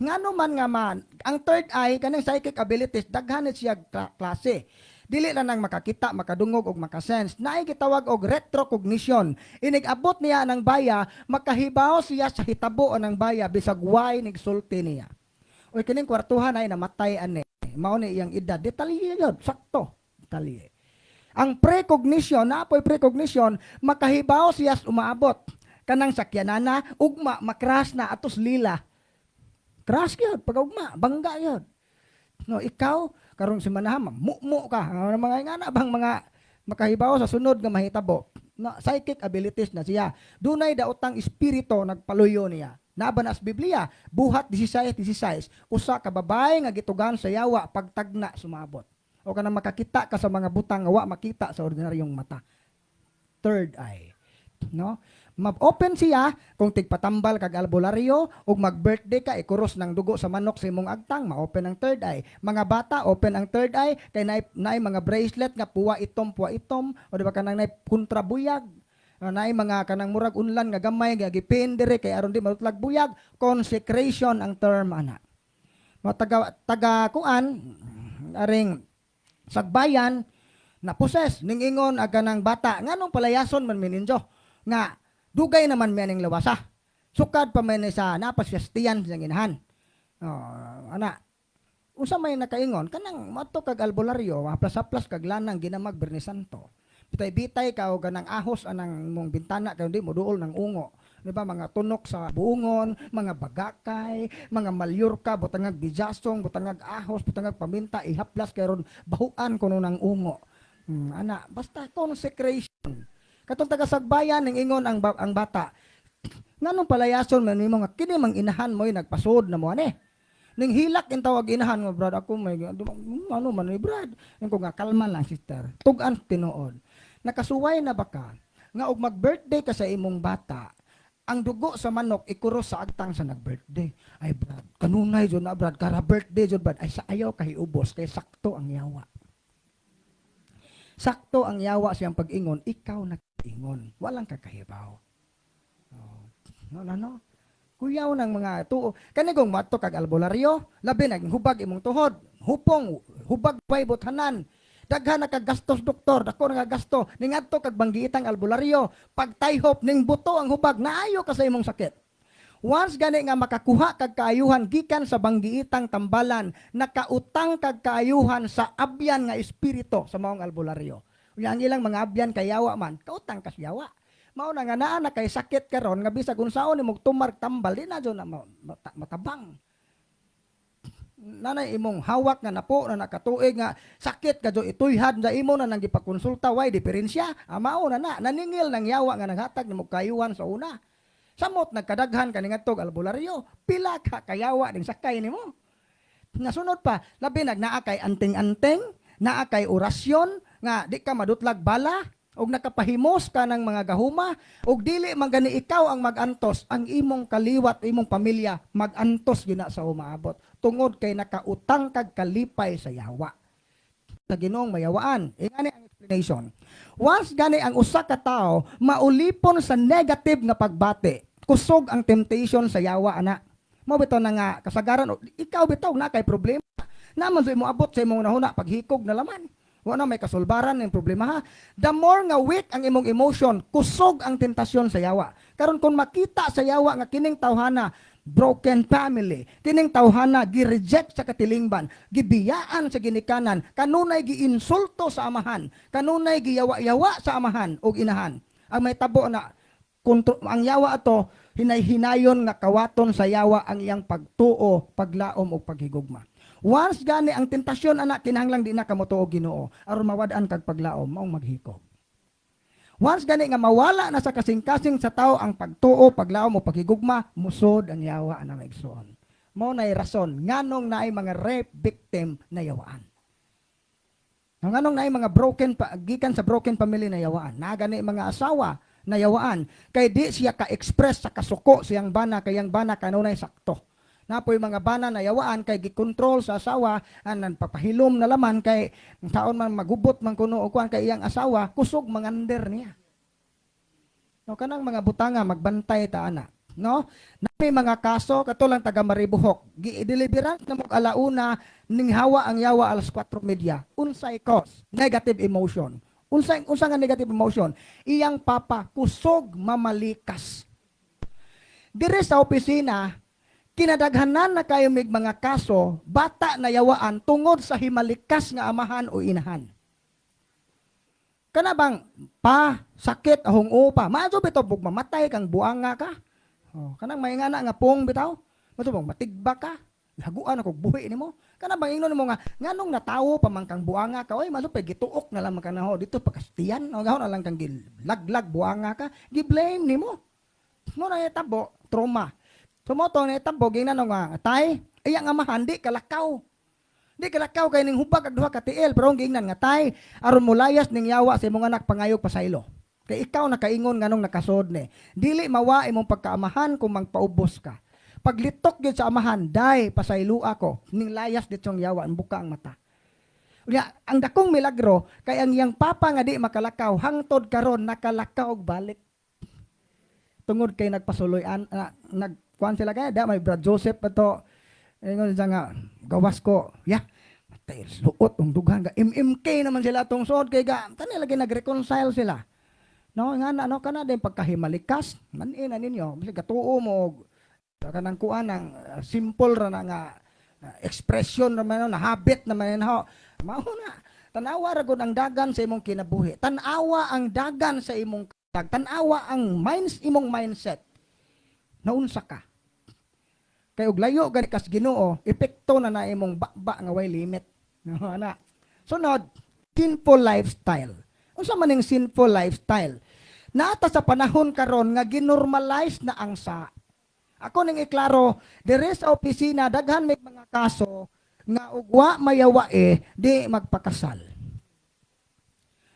Ngano man nga man, ang third eye kanang psychic abilities, daghan na siya klase. Dili lang nang makakita, makadungog og makasense. Naay gitawag og retrocognition. Inig abot niya ng baya, makahibaw siya sa hitabo ng baya bisag way nigsulti niya. Uy, kining kwartuhan ay namatay ane. Mao ni iyang edad. Detalye yun, sakto. Detalye. Ang precognition, naapoy precognition, makahibaw siya sa umaabot. Kanang sakyanana, ugma, makras na, atos lila. Crash yun, pag ugma, bangga yun. No, ikaw, karon si Manaham, mumu ka. Ang mga ingana bang mga makahibaw sa sunod nga mahitabo. Na, psychic abilities na siya. Dunay daotang espiritu nagpaluyo niya. Naba na sa Biblia, Buhat 16:16, usa ka babae nga gitugan sa yawa pagtagna sumabot. O kanang makakita ka sa mga butang nga wa makita sa ordinaryong mata. Third eye. No? Ma-open siya kung tigpatambal kag albularyo ug mag-birthday ka, ikuros ng dugo sa manok sa imong agtang, ma-open ang third eye. Mga bata, open ang third eye kay naay mga bracelet nga puwa itom, puwa itom, o di ba kanang naay kontrabuyag. Naay mga kanang murag unlan nga gamay nga gipin dire kay aron di malutlag buyag, consecration ang term ana. Mga taga taga kuan aring sagbayan na possess ning ingon aga ng bata, nganong palayason man mininjo nga dugay naman mi aning lawasa, sukad pa man ni sa napasyastiyan sa inahan. Oh, ana, unsa may nakaingon kanang mato kag albularyo, haplas-haplas kag lanang ginamag Biyernes Santo, bitay-bitay ka og kanang ahos anang imong bintana kay hindi mo duol ng ungo. Di ba mga tunok sa buungon, mga bagakay, mga malyurka, butangag bijasong, butangag ahos, butangag paminta, ihaplas kay ron bahuan kuno ng ungo. Ana, basta consecration. Katong taga sagbayan ning ingon ang bata. Nganong palayason man nimo nga kini mang inahan mo'y nagpasod na mo ane. Ning hilak in tawag inahan nga, "Brad, ako may ano man ni, Brad." Ning ko nga, "Kalma lang, sister. Tug-an tinuod. Nakasuway na ba ka nga og mag-birthday ka sa imong bata, ang dugo sa manok ikuros sa agtang sa nag-birthday?" "Ay Brad, kanunay jud na, Brad, kara birthday jud, Brad." Ay sa ayaw kahiubos kay sakto ang yawa. Sakto ang yawa siyang pag-ingon, ikaw nag-ingon. Walang kakahibaw. Oh. No, no, no. Kuyaw ng mga tuo. Kani kung mato kag albularyo, labi naging hubag imong tuhod, hupong, hubag pa'y buthanan. Daghan na kag gastos doktor, dako na gasto. Ningadto kag banggiitang albularyo, pagtayhop ning buto ang hubag, naayo ka sa imong sakit. Once gani nga makakuha kag kaayuhan gikan sa banggiitang tambalan, nakautang kag kaayuhan sa abyan nga espiritu sa maong albularyo. Unya ang ilang mga abyan kay yawa man, kautang ka sa yawa. Mao na nga naa na kay sakit karon nga bisag unsaon nimong tumar tambal, di na jud na matabang. Nanay imong hawak nga napo na nakatuig nga sakit ka jud, ituyhad na imo na nang gipakonsulta, way diferensya. Ah, mao na na naningil ng yawa nga naghatag nimo kayuhan sa una. Samot nagkadaghan kani ngadtog albularyo, pila ka kayawa ning sakay nimo. Nasunod pa, labi nag naa kay anting-anting, naa kay orasyon nga di ka madutlag bala og nakapahimos ka ng mga gahuma, og dili man gani ikaw ang magantos, ang imong kaliwat, imong pamilya magantos gina sa umaabot tungod kay nakautang kag kalipay sa yawa. Sa Ginoong mayawaan. Ingani ang explanation. Once gani ang usa ka tawo maulipon sa negative nga pagbati, kusog ang temptation sa yawa ana. Mo bitaw na nga kasagaran ikaw bitaw na kay problema. Naman sa imo abot sa imong nahuna paghikog na laman. Wa na may kasulbaran ng problema ha. The more nga weak ang imong emotion, kusog ang tentasyon sa yawa. Karon kung makita sa yawa nga kining tawhana broken family, kining tawhana gi-reject sa katilingban, gibiyaan sa ginikanan, kanunay giinsulto sa amahan, kanunay giyawa-yawa sa amahan ug inahan. Ang may tabo na ang yawa ato hinay-hinayon nga kawaton sa yawa ang iyang pagtuo, paglaom ug paghigugma. Once gani ang tentasyon ana, kinahanglang di na ka motuo Ginoo aron mawad-an kag paglaom, maong maghikog. Once gani nga mawala na sa kasing-kasing sa tao ang pagtuo, paglaom o paghigugma, musod ang yawa na maigsoon. Mao nay rason nganong naay mga rape victim na yawaan. Nganong naay mga broken pa, gikan sa broken family na yawaan. Naa gani mga asawa na yawaan kay di siya ka-express sa kasuko siyang bana kay ang bana kanunay sakto. Napoy mga bana na yawaan kay gikontrol sa asawa anan papahilom na laman kay ang taon man magubot man kuno og kuan kay iyang asawa kusog mangander niya. No, kanang mga butanga magbantay ta ana, no? Na may mga kaso kato lang taga Maribojoc, gi-deliverance na mo alauna, ning hawa ang yawa alas 4:30. Unsay cause? Negative emotion. Unsay unsa nga negative emotion? Iyang papa kusog mamalikas. Dire sa opisina, kinadaghanan na kayo mig mga kaso, bata na yawaan tungod sa himalikas nga amahan o inahan. Kana bang pa sakit ahong upa, maayo bitaw bug mamatay kang buanga ka. Oh, kanang may ngana nga pong bitaw, mato bang matigba ka, haguan ako buhi nimo. Kana bang ingnon nimo nga nganong natawo pa man kang buanga ka, oy maso pa gituok na lang man kanaho dito pagkastiyan, o gahon na lang kang gilaglag buanga ka, gi-blame nimo. Mo na tabo trauma. So mo to na tabo gingnan nga tay, iyang amahan di kalakaw. Di kalakaw kay ning hubag ag duha ka tiil, pero ang giingnan nga tay, aron molayas ning yawa sa imong anak, pangayog pasaylo. Kay ikaw nakaingon nganong nakasod ni. Dili mawa imong pagkaamahan kung magpaubos ka. Paglitok gyud sa amahan, "Day, pasaylo ako," ning layas ditong yawa, buka ang mata. Unya, ang dakong milagro kay ang iyang papa nga di makalakaw hangtod karon nakalakaw og balik. Tungod kay nagpasuloy an na, nagkuan sila kay da may Brad Joseph pa to. Ingon siya nga gawas ko. Ya, matay suot ang dughan ga MMK naman sila atong suot kay ga kani lagi nag-reconcile sila. No, nga na no kana din pagkahimalikas, manin na ninyo, bisag gatuo mo og kanang kuan ang simple ra na nga expression naman no, na habit naman ho. Mao na. Tanawa ra gud ang dagan sa imong kinabuhi. Tanawa ang dagan sa imong kalag. Tanawa ang imong mindset. Naunsa ka. Kay og layo gani kas Ginoo, epekto na na imong baba nga way limit. No, ana. Sunod, sinful lifestyle. Unsa man ning sinful lifestyle? Naata sa panahon karon nga ginormalize na ang sa. Ako ning iklaro, dire sa opisina daghan may mga kaso nga ug wa mayawae di magpakasal.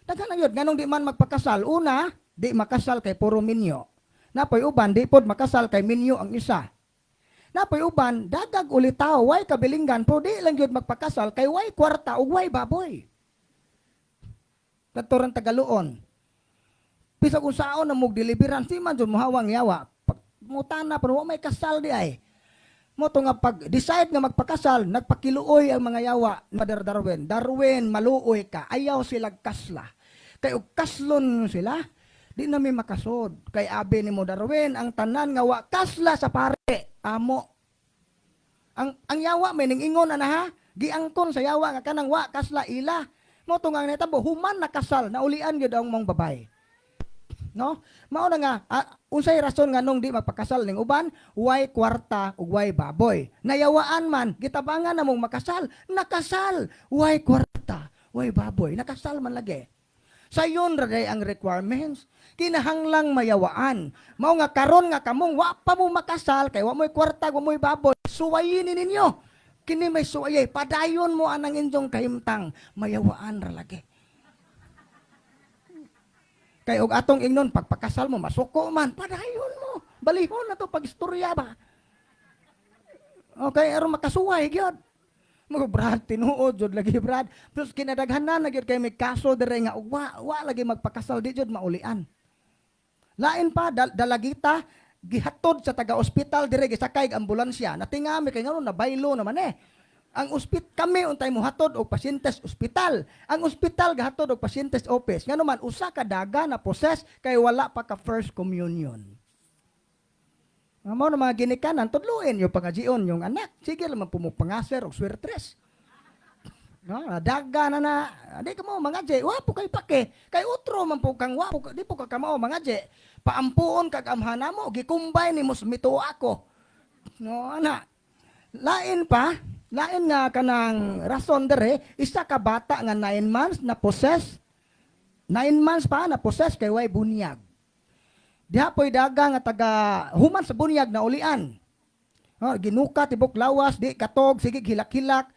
Daghan na yun, nganong di man magpakasal? Una, di makasal kay puro minyo. Napoy uban, di pod makasal kay minyo ang isa. Napoy uban, dagag ulitaw, way kabilinggan, pero di lang yun magpakasal kay way kwarta ug way baboy. Katuran Tagaluon. Bisag unsaon na mog deliverance, di man jud mohawang yawa. Pag mutana pero wa may kasal di ay. Mo to nga pag decide nga magpakasal, nagpakiluoy ang mga yawa, Mother Darwin. "Darwin, maluoy ka, ayaw sila kasla. Kay og kaslon sila, di na mi makasod." Kay abi nimo Darwin, ang tanan nga wa kasla sa pare, amo. Ang yawa may ning ingon ana ha, giangkon sa yawa nga kanang wa kasla ila. Mo to nga nahitabo, human nakasal, naulian gyud ang mong babay. No? Mao na nga unsay rason nganong di magpakasal ning uban? Way kwarta ug way baboy. Nayawaan man, gitabangan na mong makasal, nakasal, way kwarta, way baboy, nakasal man lagi. Sayon ra day ang requirements. Kinahanglang mayawaan. Mao nga karon nga kamong wa pa mo makasal kay wa mo'y kwarta, wa mo'y baboy, suwayin ninyo. Kini may suwayay, padayon mo anang inyong kahimtang, mayawaan ra lagi. Kay og atong ingnon pagpakasal mo masuko man, padayon mo. Balihon na to pag istorya ba. Okay, aron makasuway gyud. Mga Brad, tinuod jud lagi, Brad. Plus kinadaghanan na gyud kay may kaso dire nga wa lagi magpakasal, di jud maulian. Lain pa dalagita gihatod sa taga-ospital dire, gisakay og ambulansya. Natinga mi kay ngano nabaylo naman eh. Ang ospit kami untay mohatod og pasyente sa ospital. Ang ospital gahatod og pasyente sa office. Ngano man usa ka daga na possess kay wala pa ka first communion. Nga mao na mga ginikanan, tudluin yung pangajion yung anak. Sige lang po mo pangaser og swertres. No, daga na na, di ka mo mga je, wa po kay pake. Kay utro man po kang wa po, di po ka kamao mga je. Paampuon kag amhana mo, gikumbay ni mos mituo ako. No, ana. Lain pa, lain nga kanang rason dere, isa ka bata nga 9 months na possess, 9 months pa na possess kay way bunyag. Diha po'y daga nga taga human sa bunyag na ulian. Oh, ginuka tibok lawas, di katog, sige hilak-hilak.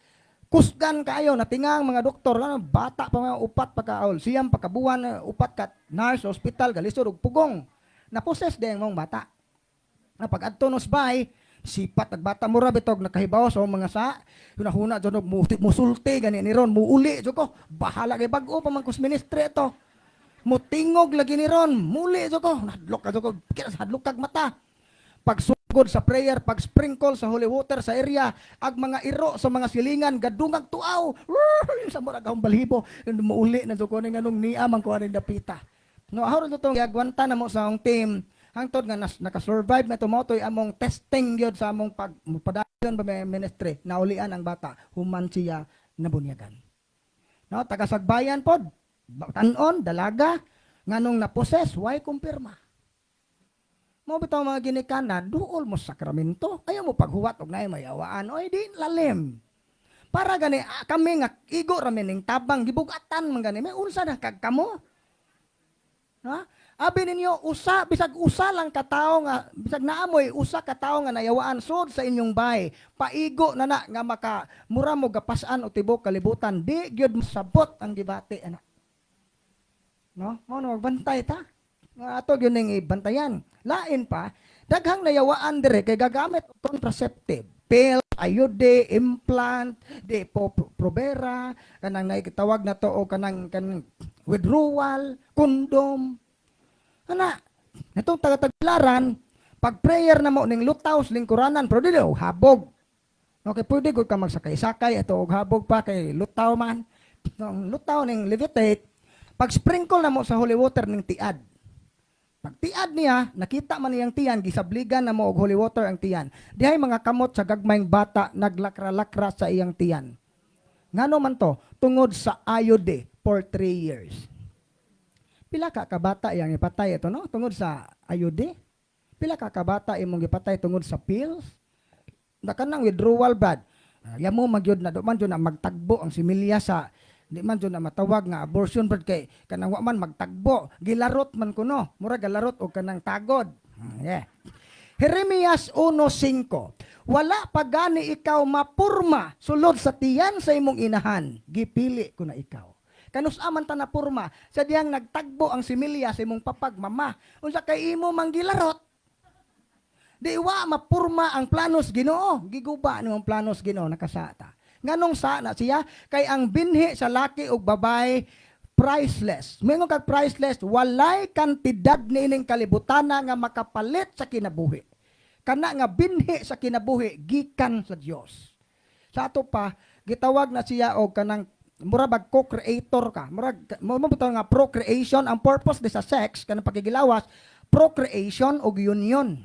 Kusgan kaayo natingang mga doktor, ano, bata pa mga 4 pa ka 9 pa ka buwan, 4 ka nurse hospital galisod og pugong. Na-possess din mong bata. Na pag adto nos bay, sipat ag bata, mura bitog nakahibaw sa mga sa hunahuna jud og musulti gani ni ron, muuli jud ko, bahala kay bag-o pa man kus ministry ito, mutingog lagi ni ron, muli jud ko, hadlok ka jud ko, hadlok kag mata. Pagsugod sa prayer, pag sprinkle sa holy water sa area, ag mga iro sa mga silingan gadungag tuaw sa murag akong balhibo, muuli na jud ko ning anong niya man ko aning dapita. No, ahon to giagwanta na mo sa akong team hangtod nga naka-survive na to, to'y among testing gyud sa among pag padayon ba may ministry. Naulian ang bata human siya nabunyagan. No, taga Sagbayan pod, tan-on dalaga, nganong na-possess, why kumpirma. Mo bitaw mga ginikanan, duol mo sa sakramento, ayaw mo paghuwat og naay mayawaan, oy, di lalim. Para gani kami nga igo ra ning tabang, gibugatan man gani, may unsa na kag kamo. Ha? Abi ninyo, usa, bisag usa lang ka tawo nga bisag naamoy usa ka tawo nga nayawaan sud sa inyong bahay, paigo na na nga maka mura mo gapasan o tibok kalibutan, di gyud masabot ang gibati ana. No? Mao na magbantay ta. Nga ato gyud ning ibantayan. Lain pa, daghang nayawaan dire kay gagamit og contraceptive. Pill, IUD, implant, di po Provera, kanang naitawag na to o kanang withdrawal, condom. Ana, itong taga-taglaran, pag prayer na mo ning lutaw sa lingkuranan, pero dili og habog. Okay, pwede gud ka magsakay-sakay ito og habog pa kay lutaw man. No, ang lutaw ning levitate, pag sprinkle na mo sa holy water ning tiad. Pag tiad niya, nakita man niyang tiyan, gisabligan na mo og holy water ang tiyan. Dihay mga kamot sa gagmayng bata naglakra-lakra sa iyang tiyan. Ngano man to? Tungod sa IUD for 3 years. Pila ka kabata yang ipatay ito, no? Tungod sa IUD? Pila ka kabata imong gipatay tungod sa pills? Nakanang withdrawal bad. Yamo magyud na do man jud na magtagbo ang similya sa di man jud na matawag nga abortion brad kay kanang wa man magtagbo, gilarot man kuno, mura galarot og kanang tagod. Yeah. Jeremias 1:5. "Wala pa gani ikaw mapurma sulod sa tiyan sa imong inahan, gipili ko na ikaw." Kanus-a man ta napurma? Sa diyang nagtagbo ang similya sa imong papag mama. Unsa kay imo manggilarot? Di wa mapurma ang planos Ginoo. Giguba nimong planos Ginoo, nakasata. Nganong sa na siya? Kay ang binhi sa laki ug babae priceless. Moingon kag priceless, walay kantidad niining kalibutana nga makapalit sa kinabuhi. Kana nga binhi sa kinabuhi gikan sa Dios. Sa ato pa gitawag na siya og kanang mura bag co-creator ka. Murag mo mo bitaw nga procreation ang purpose di sa sex, kanang pakigilawas, procreation og union.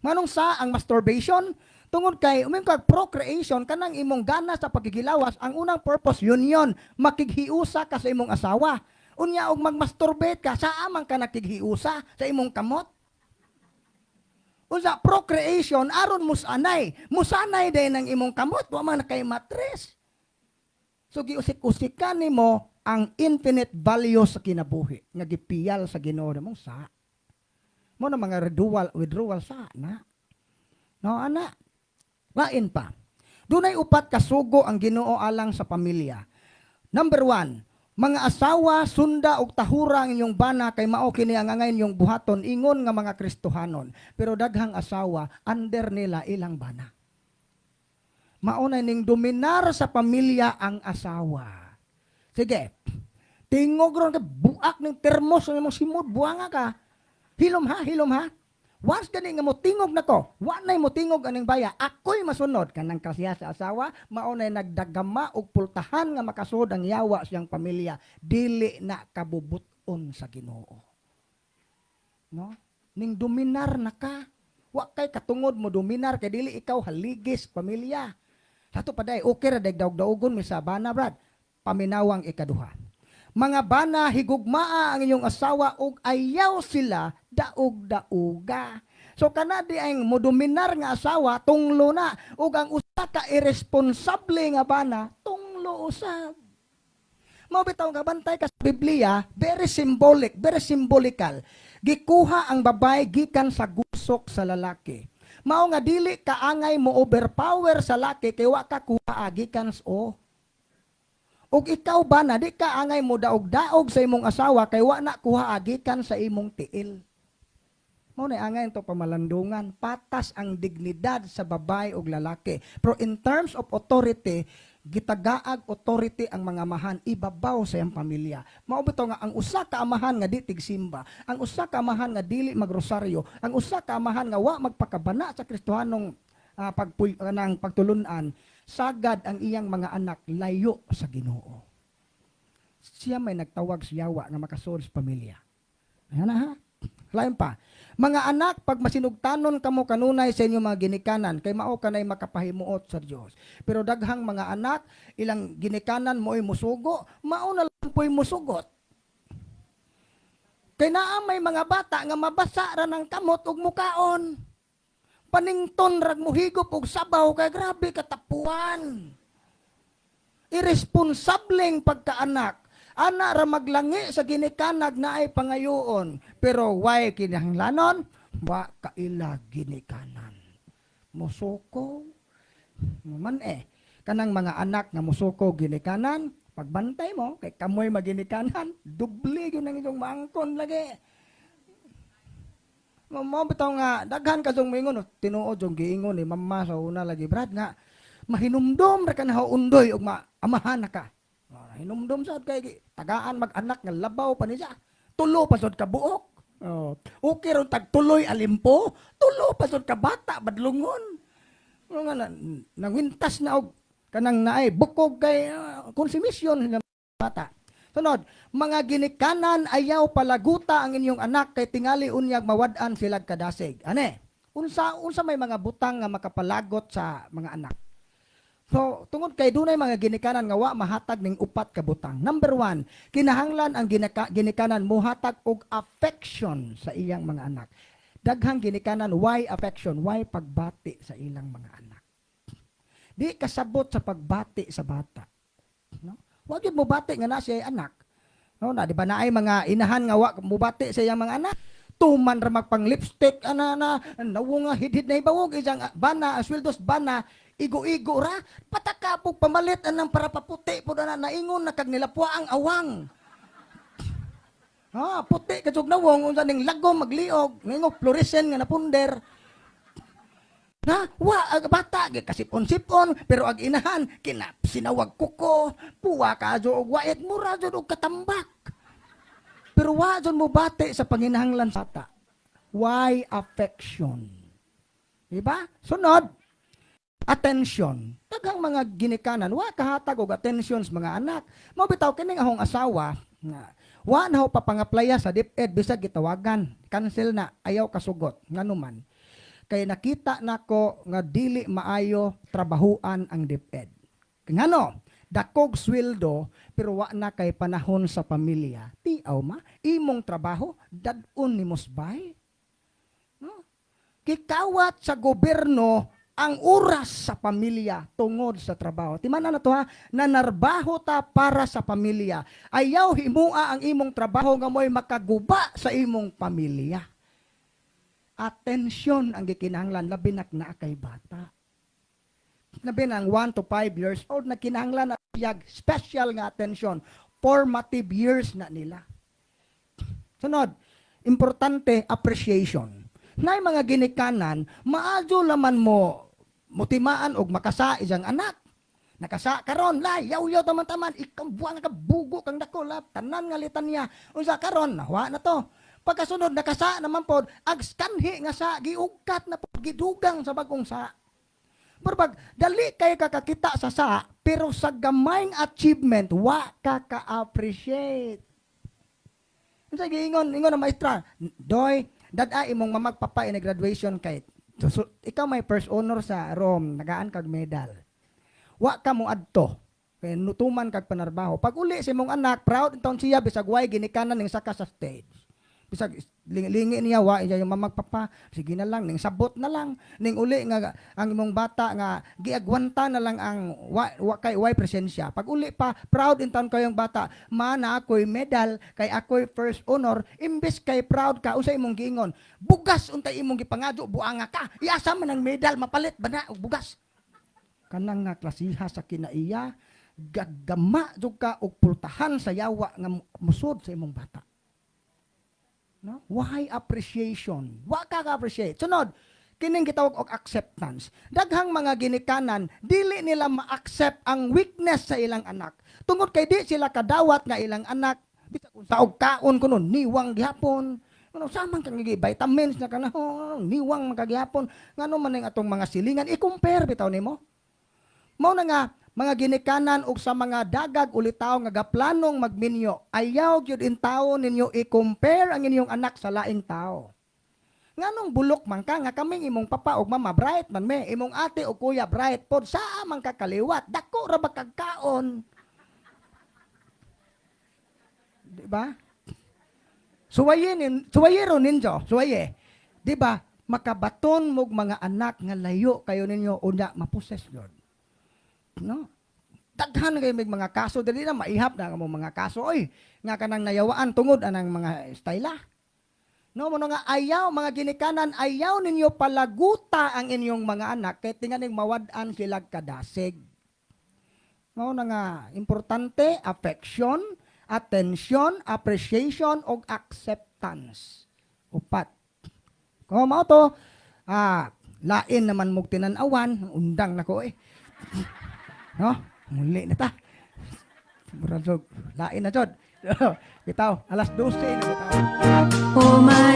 Manong sa ang masturbation? Tungod kay umin kag procreation, kanang imong gana sa pagkigilawas, ang unang purpose union, makighiusa ka sa imong asawa. Unya og magmasturbate ka, saa man ka nakighiusa sa imong kamot? Unsa procreation aron musanay. Musanay din ang imong kamot, wa man na kay matres. So giusik-usikan nimo ang infinite value sa kinabuhi nga gipiyal sa Ginoo mong sa. Mo na mga withdrawal, withdrawal sa na. No, ana. Lain pa. Dunay upat ka sugo ang Ginoo alang sa pamilya. Number 1, mga asawa, sunda og tahura ang inyong bana kay mao kini ang angay inyong buhaton ingon nga mga Kristohanon. Pero daghang asawa, under nila ilang bana. Mao na ning dominar sa pamilya ang asawa. Sige. Tingog ron kay buak ning termos ng imong simod, buanga ka. Hilom ha, hilom ha. Once gani nga mo tingog nako, wa nay mo tingog aning baya, ako'y masunod kanang kasiya sa asawa, mao nay nagdagama og pultahan nga makasud ang yawa siyang pamilya, dili na kabubut-on sa Ginoo. No? Ning dominar na ka. Wa kay katungod mo dominar kay dili ikaw haligis pamilya. Sa ato pa day, okay ra day daog-daogon mi sa bana, brad. Paminawang ikaduha. Mga bana, higugmaa ang inyong asawa ug ayaw sila daog-dauga. So kana di ang modominar nga asawa, tunglo na, ug ang usa ka irresponsable nga bana, tunglo usab. Mao bitaw nga bantay ka sa Biblia, very symbolic, very symbolical. Gikuha ang babae gikan sa gusok sa lalaki. Mao nga dili kaangay mo overpower sa laki kay wa ka kuha gikan sa o. Ug ikaw ba na di ka angay mo daog-daog sa imong asawa kay wa na kuha gikan sa imong tiil. Mao na angay to pamalandungan, patas ang dignidad sa babae ug lalaki. Pero in terms of authority, gitagaag authority ang mga amahan ibabaw sa iyang pamilya. Mao bitaw nga ang usa ka amahan nga di tigsimba, ang usa ka amahan nga dili magrosaryo, ang usa ka amahan nga wa magpakabana sa Kristohanong kanang pagtulunan, sagad ang iyang mga anak layo sa Ginoo. Siya may nagtawag sa yawa nga makasud sa pamilya. Ayan na ha. Lain pa. Mga anak, pag masinugtanon kamo kanunay sa inyong mga ginikanan, kay mao kanay makapahimuot sa Dios. Pero daghang mga anak, ilang ginikanan mo'y musugo, mao na lang po'y musugot. Kay naa may mga bata nga mabasa ra ng kamot ug mukaon. Panington rag muhigop og sabaw kay grabe katapuan. Irresponsableng pagkaanak. Ana ra maglangi sa ginikanag na ay pangayoon. Pero why kinahanglanon? Wa kaila ginikanan. Musuko. Man eh. Kanang mga anak nga musuko ginikanan, pagbantay mo, kay kamoy maginikanan, doble yun ang inyong maangkon lagi. Mo mo bitaw nga daghan ka jung moingon, tinuod jung giingon ni mama sa una lagi, brad, nga mahinumdom ra ka na undoy ug maamahan na ka. Oh, hinumdom sad kay tagaan mag-anak nga labaw pa ni siya. Tulo pa sad ka buok. Oh, okay ron tag tuloy alimpo, tulo pa sad ka bata badlungon. Ano nga na, nangwintas na og kanang naay bukog kay konsumisyon ng bata. Sunod, mga ginikanan, ayaw palaguta ang inyong anak kay tingali unyag mawad-an sila kadasig. Ane, unsa unsa may mga butang nga makapalagot sa mga anak? So, tungod kay dunay mga ginikanan nga wa mahatag ning upat ka butang. Number 1, kinahanglan ang ginikanan muhatag og affection sa iyang mga anak. Daghang ginikanan why affection, why pagbati sa ilang mga anak. Di kasabot sa pagbati sa bata. No? Wa gyud mo bati nga na siya anak. No, na di ba naay mga inahan nga wa mubati sa iyang mga anak? Tuman ra magpang lipstick ana na nawo nga hidhid na ibawog isang bana sweldos bana igo-igo ra patakapog pamalit anang para paputi pud ana, naingon na kag nilapwa ang awang. Ha, puti ka jud nawong, unsa ning lagom magliog, ngingog fluorescent nga napunder. Na, wa ag bata gi kasipon-sipon, pero ag inahan kina sinawag kuko, puwa ka jo og wait mura jud og katambak. Pero wa jud mo bati sa panginahanglan sa bata. Why affection? Diba? Sunod, attention. Daghang mga ginikanan wa kahatag og attention sa mga anak. Mao bitaw kining ahong asawa nga wa na ho papangaplaya sa DepEd bisag gitawagan. Cancel na, ayaw kasugot. Nganuman? Kay nakita nako nga dili maayo trabahuan ang DepEd. Ngano? Dakog sweldo pero wa na kay panahon sa pamilya. Tiaw ma, imong trabaho dad-on nimo bay. No? Gikawat sa gobyerno ang oras sa pamilya tungod sa trabaho. Timan na to ha, nanarbaho ta para sa pamilya. Ayaw himua ang imong trabaho nga mo'y makaguba sa imong pamilya. Atensyon ang gikinahanglan, labi na naa kay bata. Labi na ang 1 to 5 years old na kinahanglan na siyag special nga atensyon. Formative years na nila. Sunod, importante, appreciation. Nay mga ginikanan, maadyo laman mo mutimaan og makasa isang anak. Nakasa karon la, yaw-yaw taman-taman, ikaw buang ka bugo kang dako la, tanan nga litanya. Unsa karon, nawa na to. Pagkasunod nakasa naman pod, ag kanhi nga sa giugkat na pod, gidugang sa bagong sa. Pero pag dali kay kakakita sa, pero sa gamayng achievement wa ka ka-appreciate. Unsa giingon ingon ang maestra, "Doy, dada imong mamagpapa in graduation kay so, ikaw may first honor sa Rome, nagaan kag medal. Wa ka mo adto. Kay nutuman kag panarbaho. Pag uli sa imong anak, proud taon siya bisag way ginikanan ning saka sa stage. Bisag lingi niya, wa iya yung mamagpapa, sige na lang ning sabot na lang ning uli nga ang imong bata nga giagwanta na lang ang wa kay way presensya. Pag uli pa, proud in taon kayong bata, "Ma, na ako'y medal kay ako'y first honor." Imbes kay proud ka, unsa imong giingon? "Bugas untay imong gipangadyo, buanga ka. Iasa man ang medal, mapalit ba na og bugas?" Kanang nga klasiha sa kinaiya, gagama jud ka og pultahan sa yawa nga musod sa imong bata. No? Why appreciation? Wa ka ka-appreciate. Sunod, kining gitawag og acceptance. Daghang mga ginikanan, dili nila ma-accept ang weakness sa ilang anak. Tungod kay di sila kadawat nga ilang anak bisag unsa og kaon kuno niwang gihapon. Ano samang kang gi vitamins na kanahon, niwang man kagihapon. Ngano man ning atong mga silingan, i-compare bitaw nimo. Mao na nga mga ginikanan ug sa mga dagag ulitaw nga gaplanong magminyo, ayaw gyud in taon ninyo i-compare ang inyong anak sa laing tao. Nganong bulok man ka nga kaming imong papa ug mama bright man me, imong ate ug kuya bright pod, saa man ka kaliwat, dako ra ba kag kaon? Di ba? Suwaye nin, suwaye ro ninyo, suwaye. Di ba? Makabaton mog mga anak nga layo kayo ninyo unya maposes gyud. No? Daghan kayo may mga kaso dili na maihap na ang mga kaso oy nga kanang nayawaan tungod anang mga styla. No, mo nga ayaw, mga ginikanan, ayaw ninyo palaguta ang inyong mga anak kay tinganing mawad-an sila kadasig. Mao na nga importante affection, attention, appreciation ug acceptance. Upat. Kung mao to, lain naman mog tinan-awan, undang nako eh. No? Muli na ta. Murag lain na jud. Bitaw, alas 12 na bitaw. Oh my